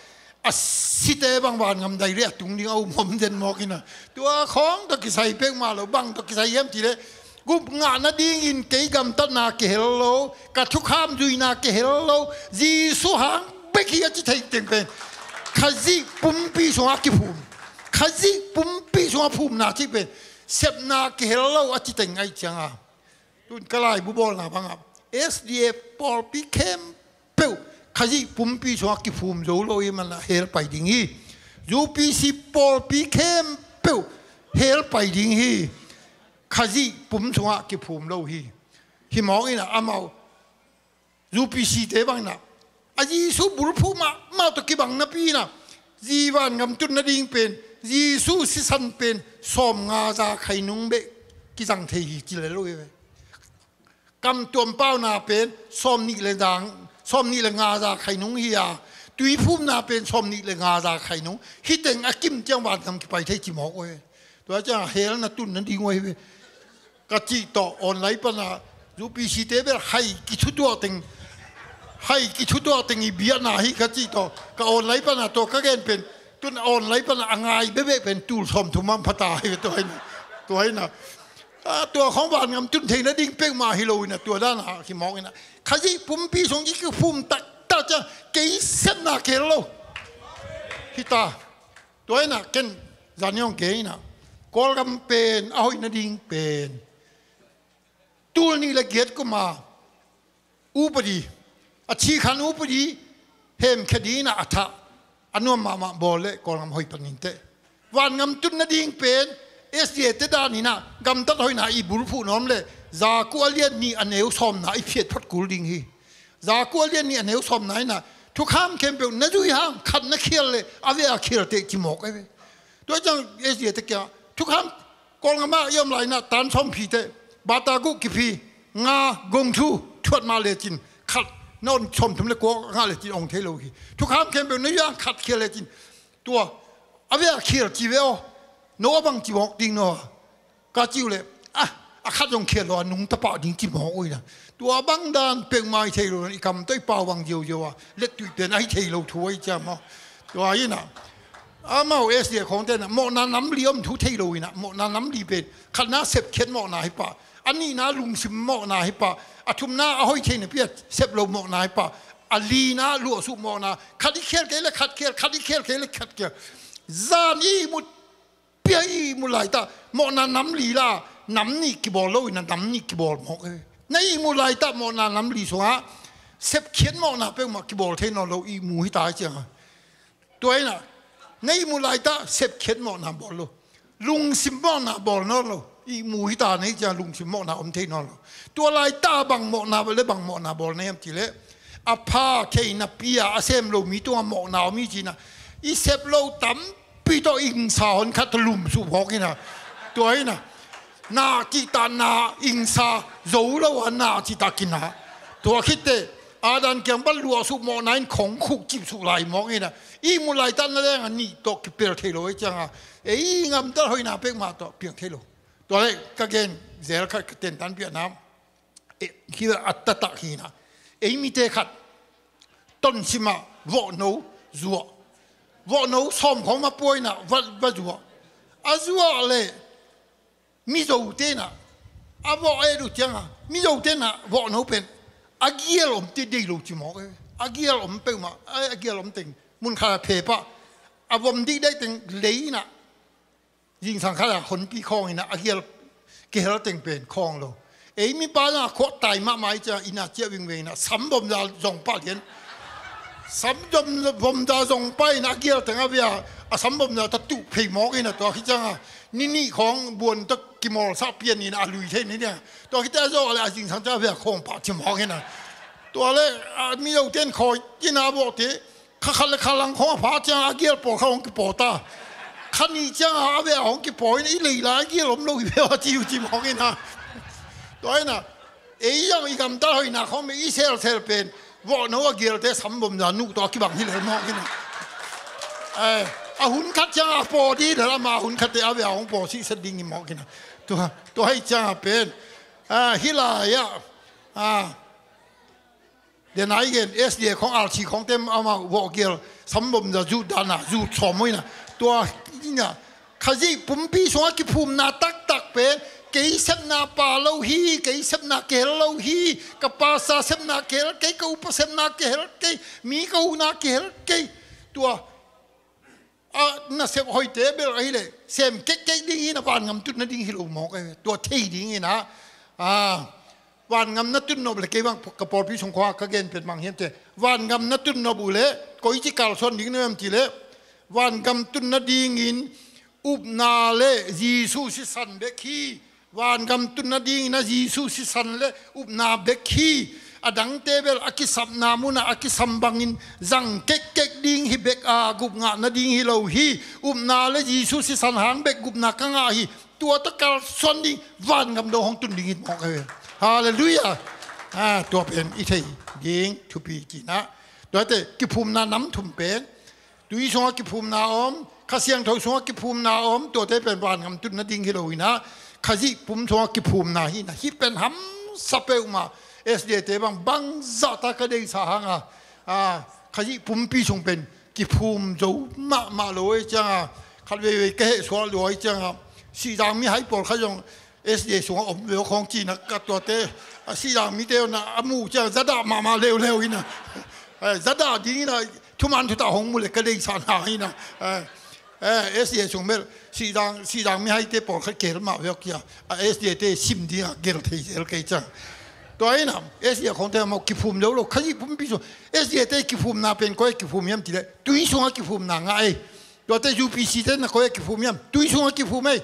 a site bang vangam dai le a tung ding a um om den mawk inah, tua khawng tawh kisai pek mah lo, bang tawh kisai hiam cih leh, gup ngah nadingin kei gamtatna kihel lo, ka thukham zuihna kihel lo, Jesu hang bek hi a ci thei teng pen Khazih pumpi sungah kiphum. Khazih pumpi sungah phumna cih pen sepna kihel lo a ci teng ahi cianga, tun ka laibu bawlna bangah S D A pawlpi khempeuh Khazih pumpi sungah kiphum zo lo i manah hell pai ding hi. U P C pawlpi khempeuh hell pai ding hi. Khazih pum sungah kiphum lo hi. Hi mawk inah amau U P C te bang inah, a Jesu bulphuh mahmah tawh kibang napi inah, zi vangam tun nading pen, Jesu sisan pen sawmnga za khainung beh kizang thei hi ci le lo hi ve. Kamtuam pauna pen sawmnih le dang, sawmnih le nga za khainung hi a, tuiphumna pen sawmnih le nga za khainung. Hih teng a kim ciang vangam kipai thei ci mawk uh hi. Tua ciang hell na tun nading uh hi ve. Ka cih tawh online pana U P C te bel hai kithutuah teng, hai kithutuah teng i biakna hi ka cih tawh, ka online pana tua ka gen pen, tun online pana a ngai bekbek pen tul sawmthum ah phata hi ve tua hi na, tua hi na. A, tua khawng vangam tun theihna ding peuhmah hi lo hi na, tua dan a hi mawk hi na. Khazih pumpi sung i kiphum taktak ciang kei sepna kihel lo hi ta. Tua hi na ken zan i hong kei hi na, Kawlgam pen a hoih nading pen tul nih le giat kuma upadi, a thikhan upadi hemkhia dingin a thah a nuam mahmah bawl le Kawlgam hoih pan inteh. Vangam tun nading pen S D A te dan in a gamtat hoihna i bulphuh nuam le Jakob a lian nih a neu sawmna i phiat phot kul ding hi. Jakob a lian nih a neu sawmna in a thukham khempeuh na zui hang khat na khial le a vek a khial teh ci mawk ahi ve. Tua ciang S D A te kiangah thukham Kawlgam ah i om lai in a tan sawm phi teh, bata guh kiphi, nga, gong thu thuat mah lecin khat, na on sawmthum le kua ngah lecin ong thei lo hi. Thukham khempeuh na zui hang khat khial lecin tua a vek a khial ci ve aw. No a bang ci mawk ding no a ka ci uh leh, a, a khat zong khial lo a nungta pah ding ci mawk uh hi na. Tua bang dan peuhmah i thei lo, i kam tawh i pau bang ziauziau a lettuih pen a hi thei lo thu ahi ciam aw. Tua hi na, Amau S D A khawngte na mawhna namli om thu thei lo inah, mawhna namli pen khatna sepkhiat mawhna hi pah, a nihna lungsim mawhna hi pah, a thumna a hoih theihna pi a sep lo mawhna hi pah, a lina luahsuk mawhna, khat i khial kei le khat khial, khat i khial kei le khat khial. Zan i ihmut pia i ihmut laitah mawhna namli la, nam nih kibawl lo inah nam nih kibawl mawk e. Na ihmut laitah mawhna namli sungah sepkhiat mawhna peuhmah kibawl thei nawn lo ihmu hi ta hi cianga. Tua inah na ihmut laitah sepkhiat mawhna bawl lo, lungsim mawhna bawl nawn lo ihmu hi ta na hi cianga, lungsim mawhna om thei nawn lo. Tua laitah bang mawhna le bang mawhna bawl na hiam tileh, a pha theihna pi a a sem lo mi tungah mawhna om hi cinah, i sep lo tampi tawh ingsa hon khat tawh lumsuh phawk inah. Tua inah na cihtakna ingsa zo lo a na cihtak kinah. Tua khitte Adam kiang pan luahsuk mawhna in khong khuk cipsuh lai mawk inah, ihmut laitah na leng a nih tawh kipel thei lo hi cianga, ei ngamtal hoihna pekmah tawh piang thei lo. Tua le ka gen zel khat ka tentan piahna, eh, hi a taktak hinah, ei mite khat tonsimah vawhno zuah, vawhno sawm khawng mah puainah va, va zuah. A zuah le Mizo tenah a vawh et uh cianga, Mizo tenah vawhno pen a gial om te dei lo ci mawk e. A gial om peuhmah, a, a gial om teng mun khat a phepah a vom dikdek teng lei inah, zingsang khat a honpi khawng inah a gial kihel teng pen khawng lo. Ei mipa zong a khuak tai mahmah i ciah ina ciah vingveng inah sambomza zong pah lian. Sambomza zong pah inah a gial teng a via a sambomza ta tuh phei mawk inah tua khi cianga ni nih khawng buan ta kimawlsak pian inah a lui thei ni nia. Tua khite a zawh le a zingsang ciah a via khawng pah ci mawk inah. Tua le a mi lo ten khawi inah a vawhte kha khat le kha lang khawng a pha ciang a gial pawl kha hong kipaw ta. Kha nih ciang a vea hong kipaw in i leila a gial om lo i vea ci uh ci mawk inah. Tua inah ei zong i gamtat hoihna khawng me i selsel pen vawhno a gialte sambomza nuh tawh a kibang hi lel mawk inah. Eh, a hun khat ciang a paw di lel ama hun khatte a vea hong paw sihset ding i mawk inah. Tua, tua hi ciang a pen, ah, hi lai-ah, ah, den a i gen S D A khawng R C khawngte amah vawh gial sambomza zut dana zut sawm uh inah. Tua inah Khazih pumpi sungah kiphumna taktak pen kei sepna pa lo hi, kei sepna kihel lo hi, ka pasa sepna kihel kei, ka upa sepna kihel kei, mi ka uhna kihel kei. Tua a nasep hoihte bel ahileh sem kekkek ding hi na, vangam tut nading hi lo mawk e. Tua thei ding hi na, a, vangam na tut nop le kei bang ka pawlpi sung khua ka gen pen bang hiam te, vangam na tut nop uh le koici kalsuan ding na hiam ti le, vangam tut nadingin upna le Jesu sisan bek hi. Vangam tut nadingin a Jesu sisan le upna bek hi. A dangte bel a kisapna munah a kisam bangin zang kekkek ding hi bek a, gupngah nading hi lo hi. Upna le Jesu sisan hang bek gupna ka ngah hi. Tua tawh kalsuan ding, vangam do hong tun ding hi mawk e. Halleluiah. A, tua pen i thei ding thupi cinah. Tuate kiphumna nam thum pen tui sungah kiphumna om, Kha Siangtho sungah kiphumna om, tuate pen vangam tut nading hi lo inah, Khazih pum sungah kiphumna hi na. Hih pen hamsa peuhmah, S D A te bang bangzah ta ka deihsa hanga, a, Khazih pumpi sung pen kiphum zo mahmah lo i cianga, khat veivei ka hehsuah lua i cianga, Sihzang mihai pawlkhat zong S D A sungah om veu khawng cinah ka tuate, a, Sihzang mite na a muh ciang zadah mahmah leuleu inah. Eh, zadah ding inah thuman thutah hong mu le ka deihsahna inah. Eh, eh, S D A sung bel Sihzang, Sihzang mihaite pawlkhat kihel mah veu kia. A, S D A te sim dingah gel thei zel kei ciang. Tua inah S D A khawngte amau kiphum zo lo, Khazih pumpi sung. S D A te kiphumna pen koi a kiphum hiam ti le tui sungah kiphumna ngah ei. Tuate U P C te na koi a kiphum hiam, tui sungah kiphum ei.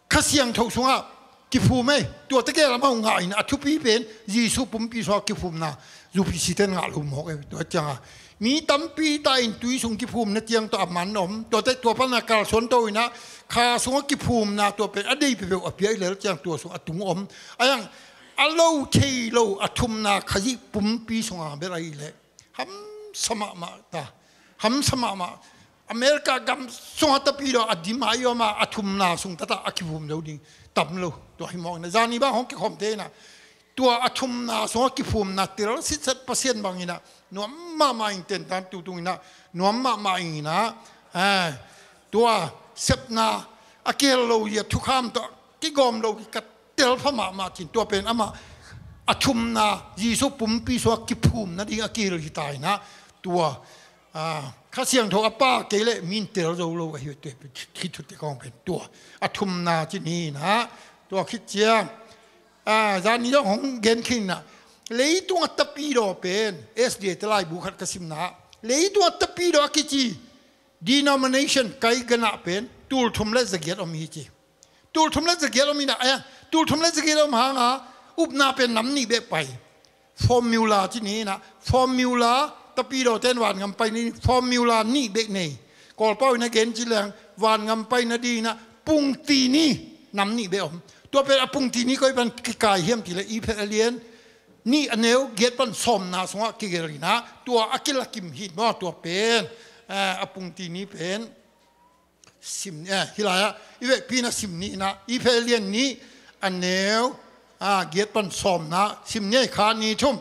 Kha Siangtho sungah kiphum ei. Tuate gel amau ngah in a thupi pen Jesu pumpi sungah kiphumna U P C ten ngah lo mawk ei. Tua cianga mi tampi ta in tui sung kiphumna tiang tawh a man om. Tuate tua pana kalsuan to inah Kha sungah kiphumna tua pen a dei peuhpeuh a piak lel ciang tua sung a tung om. A yang a lo thei lo a thumna Khazih pumpi sungah bel ahileh hamsa mahmah ta. Hamsa mahmah. America gam sungah tapi lo a dim a i om a, a thumna sung tatah a kiphum zo ding tam lo. Tua hi mawk inah zani bang hong kikhawmte inah tua a thumna sungah kiphumna tel sitset Pasian bang inah nuam mahmah in tentan tutung inah nuam mahmah inah, eh, Tua sepna a kihel lo hi a, thukham tawh kigawm lo hi ka telpha mahmah cin, tua pen amah a thumna Jesu pumpi sungah kiphum nading a kihel hi ta inah, tua, ah, Kha Siangtho a pa kei leh min tel zo lo ahi, tua hi thute kong pen tua a thumna cin hi inah, tua khit ciang, ah, zani zong hong gen khin inah, leitung a tapidaw pen, S D A te laibu khat ka simna, leitung a tapidaw a kici denomination kai ganah pen tulthum le zagiat om hi ci. Tulthum le zagiat om inah, eh, tulthum le zagiat om hanga upna pen nam nih bek pai. Formula ci ni inah, formula, tapidaw ten vangam pai ni, formula nih bek nei. Kawlpau inah gen ci leng, vangam pai nading inah pungti ni nam nih bek om. Tua pen a pungti ni koi pan kikai hiam cih leh, i phet a lian nih a neu giat pan sawmna sungah kigel inah, tua a kilakim hi maw, tua pen, eh, a pungti ni pen sim, eh, hi lai-ah i vekpi inah sim ni inah, i phet a lian nih a neu, ah, giat pan sawmna sim ni, kha ni thum.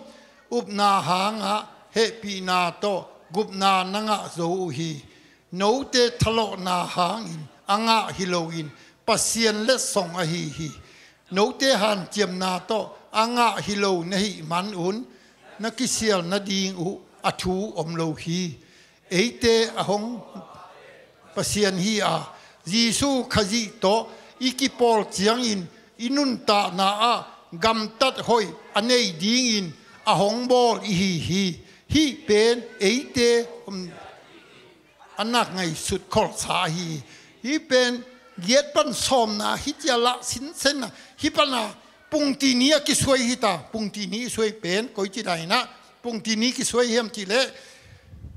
Upna hangah hehpihna tawh gupna na ngah zo uh hi. Note thalawhna hangin a ngah hi loin Pasian letsong ahi hi. Note hanciamna tawh a ngah hi lo na hih manun na kisial nading uh a thu om lo hi. Eite a hong Pasian hi a, Jesu Khazih tawh i kipawl ciangin i nuntakna ah gamtat hoih a nei dingin a hong bawl i hi hi. Hih pen eite, um, a nak ngaihsut kholsa ahi hi. Hih pen giat pan sawmna hi cia lah sinsenna, hih pana pungti ni a kisuai hi ta. Pungti ni i suai pen koici dan inah pungti ni kisuai hiam cih leh,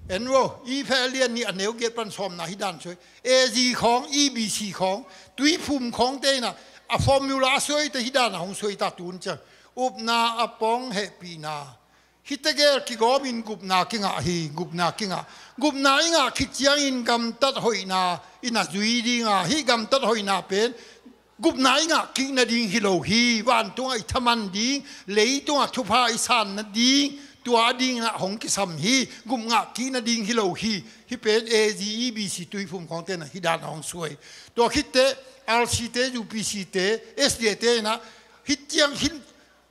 en vo, i phet a lian nih a neu giat pan sawmna hih dan suai. A Z khawng, E B C khawng, tuiphum khawngte inah a formula a suai te hih dan a hong suai ta tun ciang. Upna a pong hehpihna. Hih tegel kigawmin gupna kingah hi, gupna kingah. Gupna i ngah khit ciangin gamtat hoihna inah zui dinga, hih gamtat hoihna pen gupna i ngah kik nading hi lo hi. Vantungah i thaman ding, leitungah thupha i san nading, tua a ding inah hong kisam hi. Gup ngah kik nading hi lo hi. Hih pen A Z, E B C tuiphum khawngte inah hih dan a hong suai. Tua khitte R C te, U P C te, S D A te inah hih ciang hih,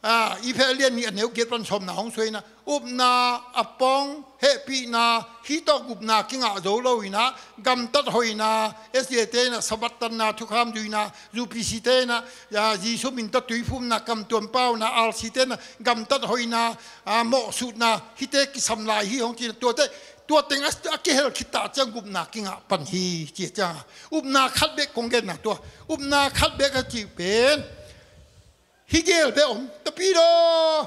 ah, i phet a lian nih a neu giat pan sawmna hong suai inah, upna a pong hehpihna, hih tawh gupna kingah zo lo inah, gamtat hoihna, S D A te inah Sabbath tanna thukham zuihna, U P C te inah, ah, Jesu min tawh tuiphumna, kamtuam pauna, R C te inah gamtat hoihna, ah, mawhsutna, hihte kisam lai hi hong ci inah, tuate, tua teng a, a kihel khit ta ciang gupna kingah pan hi ci a ciang a, upna khat bek kong genna tua, upna khat bek a cih pen hih gel bek om, tapidaw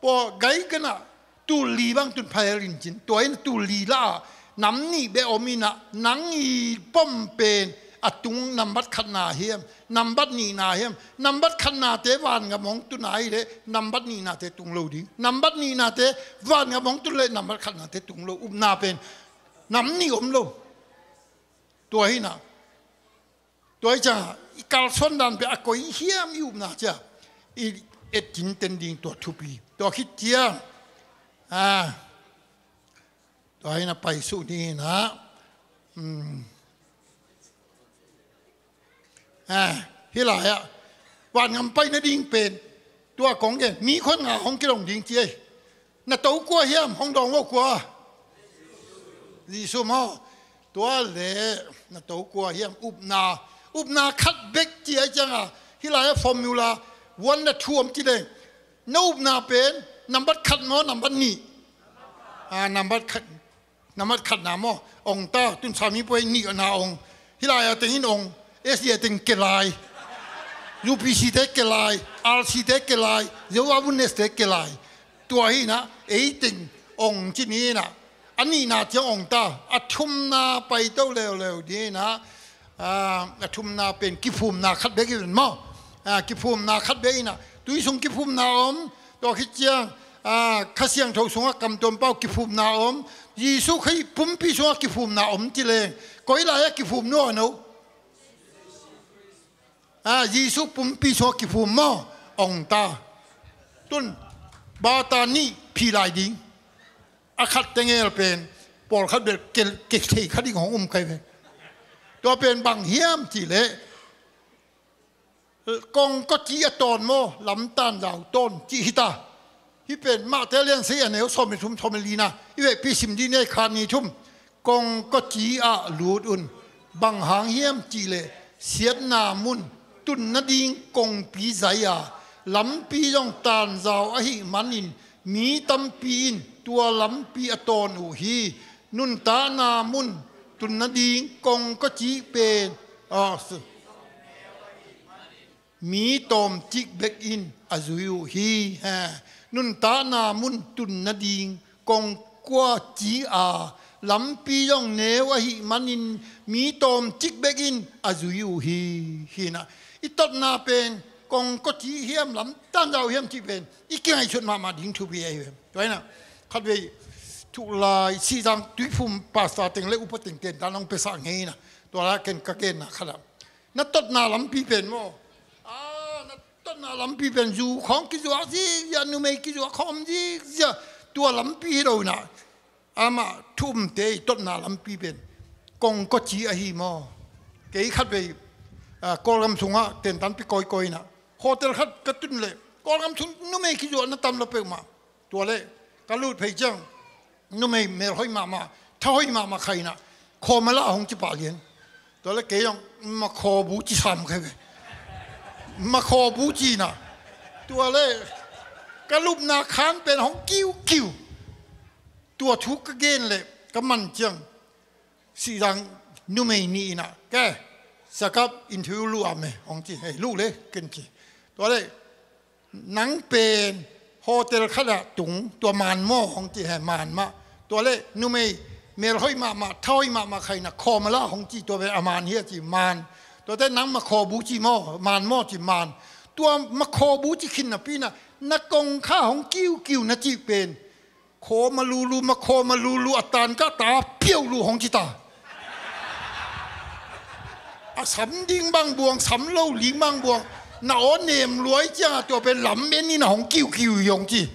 pawl gai ganah tul li bang tun phael in cin, tua in tul li lah ah nam nih bek om inah, nang i pom pen a tung nambat khatna hiam, nambat nihna hiam? Nambat khatnate vangam hong tun a hi leh nambat nihnate tung lo ding. Nambat nihnate vangam hong tun leh nambat khatnate tung lo. Upna pen nam nih om lo. Tua hi inah, tua hi ciang i kalsuan dan pen a koi hiam i upna ciang i et cinten ding tua thupi. Tua khit ciang, ah, tua hi inah paisuh ni inah, um, ah, hih lai-ah vangam pai nading pen tua kong gen, mi khuan nga hong kidong ding ci ei. Na to kua hiam? Hong dawng vo kua? Jesu maw? Tua leh na to kua hiam? Upna, upna khat bek ci a ciang a, hih lai-ah formula one le two om ci leng, na upna pen nambat khat maw, nambat nih? Ah, nambat khat. Nambat khatna maw? Ong ta, tun Sami puai nihna ong. Hih lai-ah teng in ong, S D A teng ke lai, U P C te ke lai, R C te ke lai, Jehovah Witness te ke lai. Tua hi inah, ei teng ong ci ni inah, a nihna ciang ong ta, a thumna paito leuleu ding inah, ah, a thumna pen kiphumna khat bek hi ven maw? Ah, kiphumna khat bek inah, tui sung kiphumna om, tua khit ciang, ah, Kha Siangtho sungah kamtuam pau kiphumna om, Jesu Khazih pumpi sungah kiphumna om ci leng, koi lai-ah kiphum nuam a no? Ah, Jesu pumpi sungah kiphum maw? Ong ta. Tun bata nih phi lai ding. A khat tengel pen pawlkhat bel ke, ke thei kha ding hong um kai ve. Tua pen bang hiam cih leh kongkawci a tawn maw, lamtan zau tawn cih hi ta. Hih pen Mate lian sagih a neu sawm le thum, sawm le lina i vekpi sim dih ni, khat, nih, thum. Kongkawci ah lut un. Bang hang hiam cih leh siatna mun tun nading kongpi zai a, lampi zong tanzau ahih manin mi tampi in tua lampi a tawn uh hi. Nuntakna mun tun nading kongkawci pen, ah, mi tawmcik bek in a zui uh hi. He, nuntakna mun tun nading kongkawci a, lampi zong neu ahih manin mi tawmcik bek in a zui uh hi. Hi na, i totna pen kongkawci hiam, lamtan zau hiam cih pen i kingaihsut mahmah ding thupi ahi ve. Tua hi na, khatvei thuh lai Sihzang Tuiphum pastor teng le upa teng ten dan hong piasak ngei na. Tua la ken ka genna khat ah, na totna lampi pen maw, ah, na totna lampi pen zu khawng kizuak zikziak, numei kizuak khawng zikziak, tua lampi hi lo na. Amah thu umte i totna lampi pen kongkawci ahi maw. Kei khatvei, ah, Kawlgam sungah tentanpi kawikawi na, hotel khat ka tun leh Kawlgam sung numei kizuakna tam lo peuhmah. Tua leh ka lut phei ciang numei melhoih mahmah, thahoih mahmah khat in ah, Khawmala hong ci pah lian. Tua leh kei zong Makhawbu ci sam kha ve. Makhawbu ci na. Tua leh ka lupna khan pen hong kiukiu. Tua thu ka gen leh ka man ciang Sihzang numei nih in ah, ke, sakap interview luh a me, hong ci. Hei, luh le ken ci. Tua leh nang pen hotel khat ah tung, tua man maw, hong ci. He, man mah. Tua leh numei melhoih mahmah, thahoih mahmah khat in ah Khawmala hong ci, tua pen a man hi a ci, man. Tua teh nang Makhawbu ci maw, man maw ci, man. Tua Makhawbu ci khin napi in ah na kongkha hong kiukiu na cih pen Khawmalulu, Makhaw Malulu, a tan kah ta piauh lu hong ci ta. A sam ding bang buang, sam lo ding bang buang, na aw nem luai ciang a tua pen lam en in a hong kiukiu hi hong ci.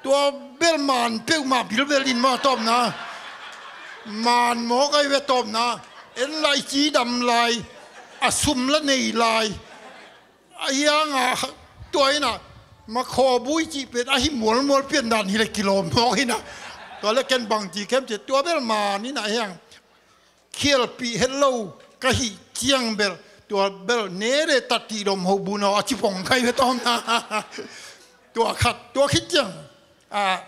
Tua bel man peuhmah bilbel in maw tawpna. Man mawk ahi ve tawpna. En lai, cidam lai, a sum la nei lai. A hiang a, tua in ah, Makhawbu i cih pen a hi mualmual pian dan hi leh kilawm mawk hi na. Tua leh ken bang ci kem ci, tua bel man in ah hiang. Khialpih het lo ka hih ciang bel, tua bel ne leh tat ti dom ho bu naw a ci pong kai ve tawm na. Tua khat, tua khit ciang, a,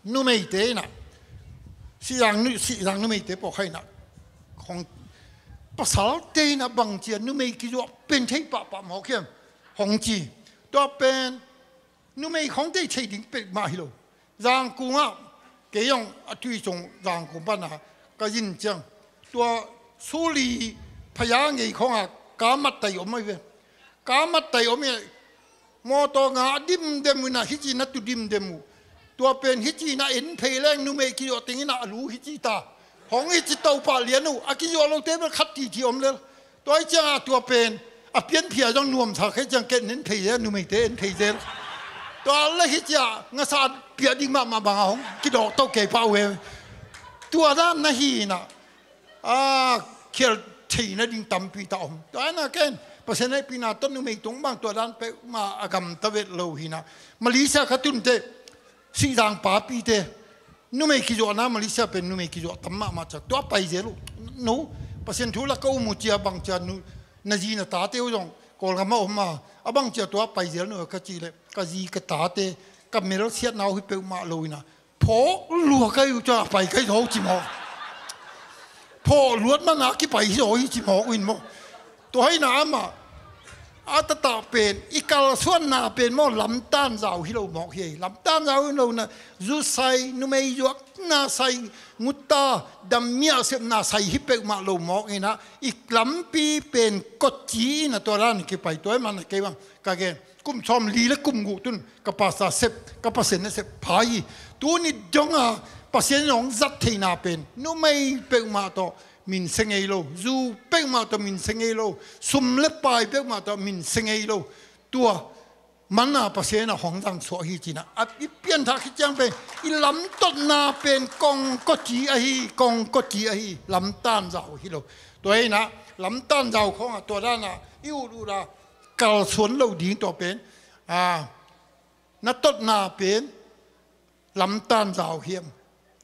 numeite in ah, Sihzang nu-, Sihzang numeite pawh kha in ah, hong, pasalte in ah bang ci a numei kizuak pen thei pahpah mawk hiam, hong ci. Tua pen numei khawng thei thei ding peuhmah hi lo. Zangkung ah, kei zong a tui cung Zangkung pan a ka zin ciang, tua Suli phaya ngei khawng a ka mat tai om ahi ve. Ka mat tai om i, mawtaw nga a dimdem uh in ah, hih ci na tu dimdem uh. Tua pen hih ci na en phei leng numei kizuak teng in ah a lu hih ci ta. Hong hih ci to pah lian uh, a kizuak lote bel khat titi om lel. Tua hi ciang a tua pen a pianphi a zong nuamsa kha hi ciang ken en phei zel, numeite en phei zel. Tua leh hih ci a ngasa piah ding mahmah bang a hong kidawk to kei pah uh e. Tua dan na hi in ah, a, khial theihna ding tampi ta om. Tua hi na ken Pasian hehpihna tawh numei tung bang tua dan peuhmah a gamta vet lo hi na. Malaysia ka tun teh, Sihzang papite, numei kizuakna, Malaysia pen numei kizuak tam mahmah ciang, tua pai zel uh. No, Pasian thu lak ka um uh ci a, bang ci a, nu, na zi na tate uh zong Kawlgam a om a, a bang ci a tua pai zel no ka cih leh, ka zi ka tate, ka melsiatna uh hi peuhmah lo in ah, phawk lua ka hi uh ciang a pai ka hi zaw uh ci mawk. Phawk luat man a kipai hi zaw hi ci mawk uh in maw. Tua hi na amah, a taktak pen, i kalsuanna pen maw, lamtan zau hi lo mawk hi. Lamtan zau hi lo na, zu sai, numei zuakna sai, nguta, dammiah sepna sai hi peuhmah lo mawk hi na, i lampi pen kawci in ah tua dan kipai, tua hi man a kei bang ka gen. Kum sawmli le kum guk tun ka pastor sep, ka Pasian na sep pha hi. Tuni dong a Pasian in hong zat theihna pen numei peuhmah tawh min se ngei lo, zu peuhmah tawh min se ngei lo, sum le pai peuhmah tawh min se ngei lo. Tua man a Pasian in ah hong zang suak hi ci na. A, i pianthak khit ciang pen i lamtotna pen kongkawci ahi, kongkawci ahi, lamtan zau hi lo. Tua hinah lamtan zau khawngah tua danah i ut uta kalsuan lo ding tua pen, a, na totna pen lamtan zau hiam,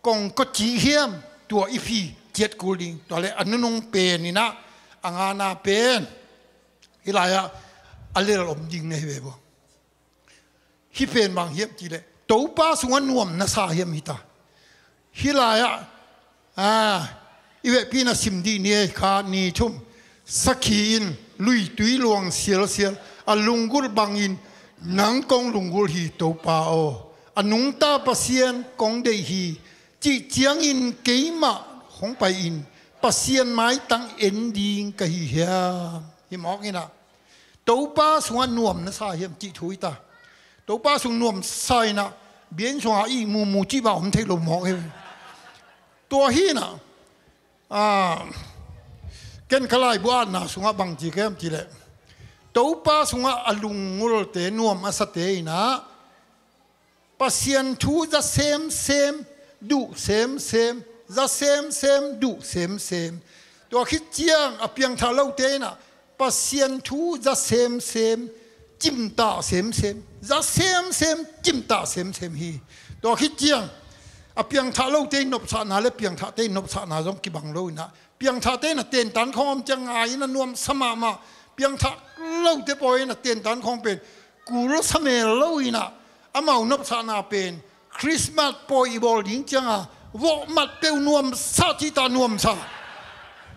kongkawci hiam, tua i phi ciat kul ding. Tua le a nunung pen inah a ngana pen hih lai-ah a lel om ding na hi ve bua. Hih pen bang hiam cih leh Topa sungah nuam na sa hiam hita. Hih lai-ah, a, i vekpi na sim dih ni ei, kha ni thum. Sakhi in luitui luang sialsial a lunggulh bangin nang kong lunggulh hi Topa aw. A nungta Pasian kong deih hi cih ciangin keimah hong pai-in Pasian maitang en ding ka hi hiam? Hi mawk inah Topa sungah nuam na sa hiam cih thu hi ta. Topa sung nuam sa inah bia inn sungah i mumu cih bang om thei lo mawk hi. Tua hinah, a, ken ka laibu atna sungah bang ci ka hiam cih leh Topa sungah a lunggulhte, nuam a sate inah Pasian thu za semsem, duh semsem, za semsem, duh semsem. Tua khit ciang a piangthah lote inah Pasian thu za semsem, cimtah semsem, za semsem, cimtah semsem hi. Tua khit ciang a piangthah lote in nopsakna le piangthahte in nopsakna zong kibang lo inah piangthahte inah tentan khawng om ciang ngai inah nuamsa mahmah. Piangthah lote pawi inah tentan khawng pen kul sa mel lo inah amau nopsakna pen Christmas pawi i bawl ding cianga vawhmat peuh nuamsa cihta nuamsa,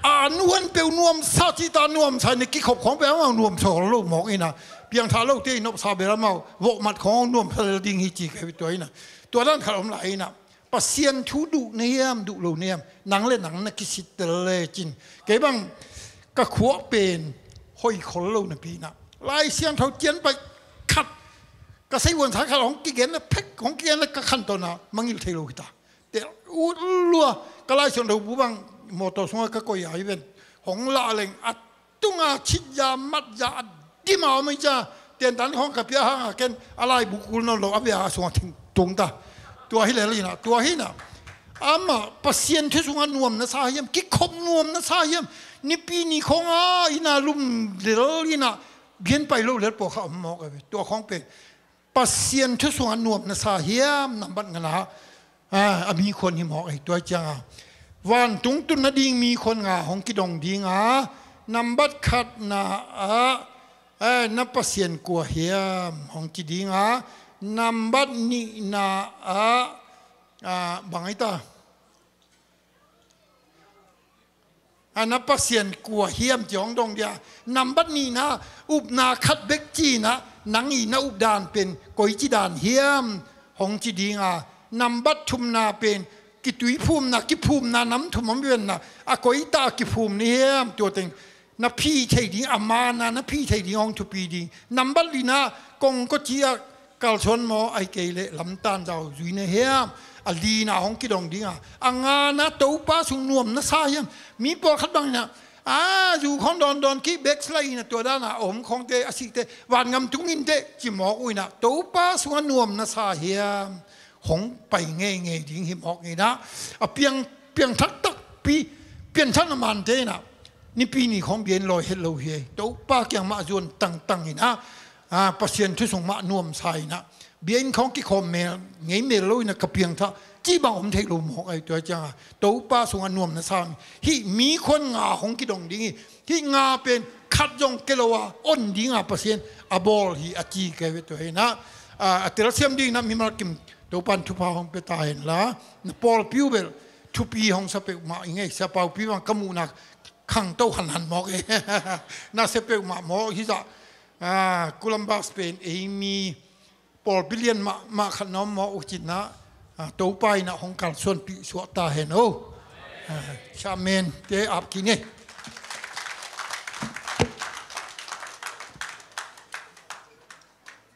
a nuan peuh nuamsa cihta nuamsa inah kikhop khawng pen amau nuamsa lo mawk inah piangthah lote in nopsa bel amau vawhmat khawng nuamsa lel ding hi ci ka hi. Tua inah tua dan khat om lai inah Pasian thu duh na hiam, duh lo na hiam, nang le nang na kisittel lecin. Kei bang ka khuak pen hoih khol lo napi inah Lai Siangtho cian pai khat ka seivuansa khat hong kigen le phek, hong kigen le ka khantawn a mangngilh thei lo hi ta. Te ut lua ka Lai Siangtho bu bang mawtaw sungah ka koih a hi ven, hong lah leng a tunga chitza matza a dim a om hi cia. Tentan khawng ka pia hanga ken a laibu kul nawn lo a bia a sungah thing tung ta. Tua hi lel inah, tua hi inah amah Pasian thu sungah nuam na sa hiam, kikhop nuam na sa hiam, nipi ni khawngah inah lum lel inah bian pai lo lel pawlkhat om mawk a ve. Tua khawng pen Pasian thu sungah nuam na sa hiam, nambat ngana, a, a mikhuan hi mawk ahi. Tua cianga vantung tun nading mikhuan nga hong kidong dinga, nambat khatna ah, a, na Pasian kua hiam hong ci dinga, nambat nihna ah, a, bang ahi ta, a, na Pasian kua hiam ci hong dong dia. Nambat nihna, upna khat bek cinah nang i na updan pen koici dan hiam hong ci dinga, nambat thumna pen kituiphumna, kiphumna nam thum om venna, a koita a kiphum ni hiam, tua teng na phi thei ding, a mana na phi thei ding hong thupi ding. Nambat lina kongkawci ah kalsuan maw, ahi kei leh lamtan zau zui na hiam, a lina hong kidong dinga, a ngana Topa sung nuam na sa hiam. Mi pawlkhat bangin ah, a, zu khawng dawndawn kih, backslide inah tua dana a om khawngte, a sihte vangam tung inteh ci mawk uh inah Topa sungah nuam na sa hiam. Hong pai ngeingei ding hi mawk inah a piang, piangthak takpi, pianthak na mante inah nipi ni khawng bia in lawi het lo hi ei. Topa kiang mah zuan tangtang inah, a, Pasian thu sung mah nuamsa inah bia in khawng kikhawm mel ngei mel lo inah ka piangthak cih bang om thei lo mawk ahi. Tua cianga Topa sungah nuam na sa hih mikhuan nga hong kidong ding hi. Hih nga pen khat zong kei lo a on dinga Pasian a bawl hi a ci ka hi ve. Tua hinah, a, a telsiam dinginah mimal kim Topan thupha hong pia ta henla, na pawlpi uh bel thupi hong sa peuhmah i ngei. Sia Paupi bang ka muhna khangto hanhan mawk e. Na sia peuhmah mawk hi zah, a, Columbus pen ei mi pawlpi lian mahmah khat na om mawk uh cinah, a, Topa inah hong kalsuanpih suah ta hen o. A, Sia Men te ap kine.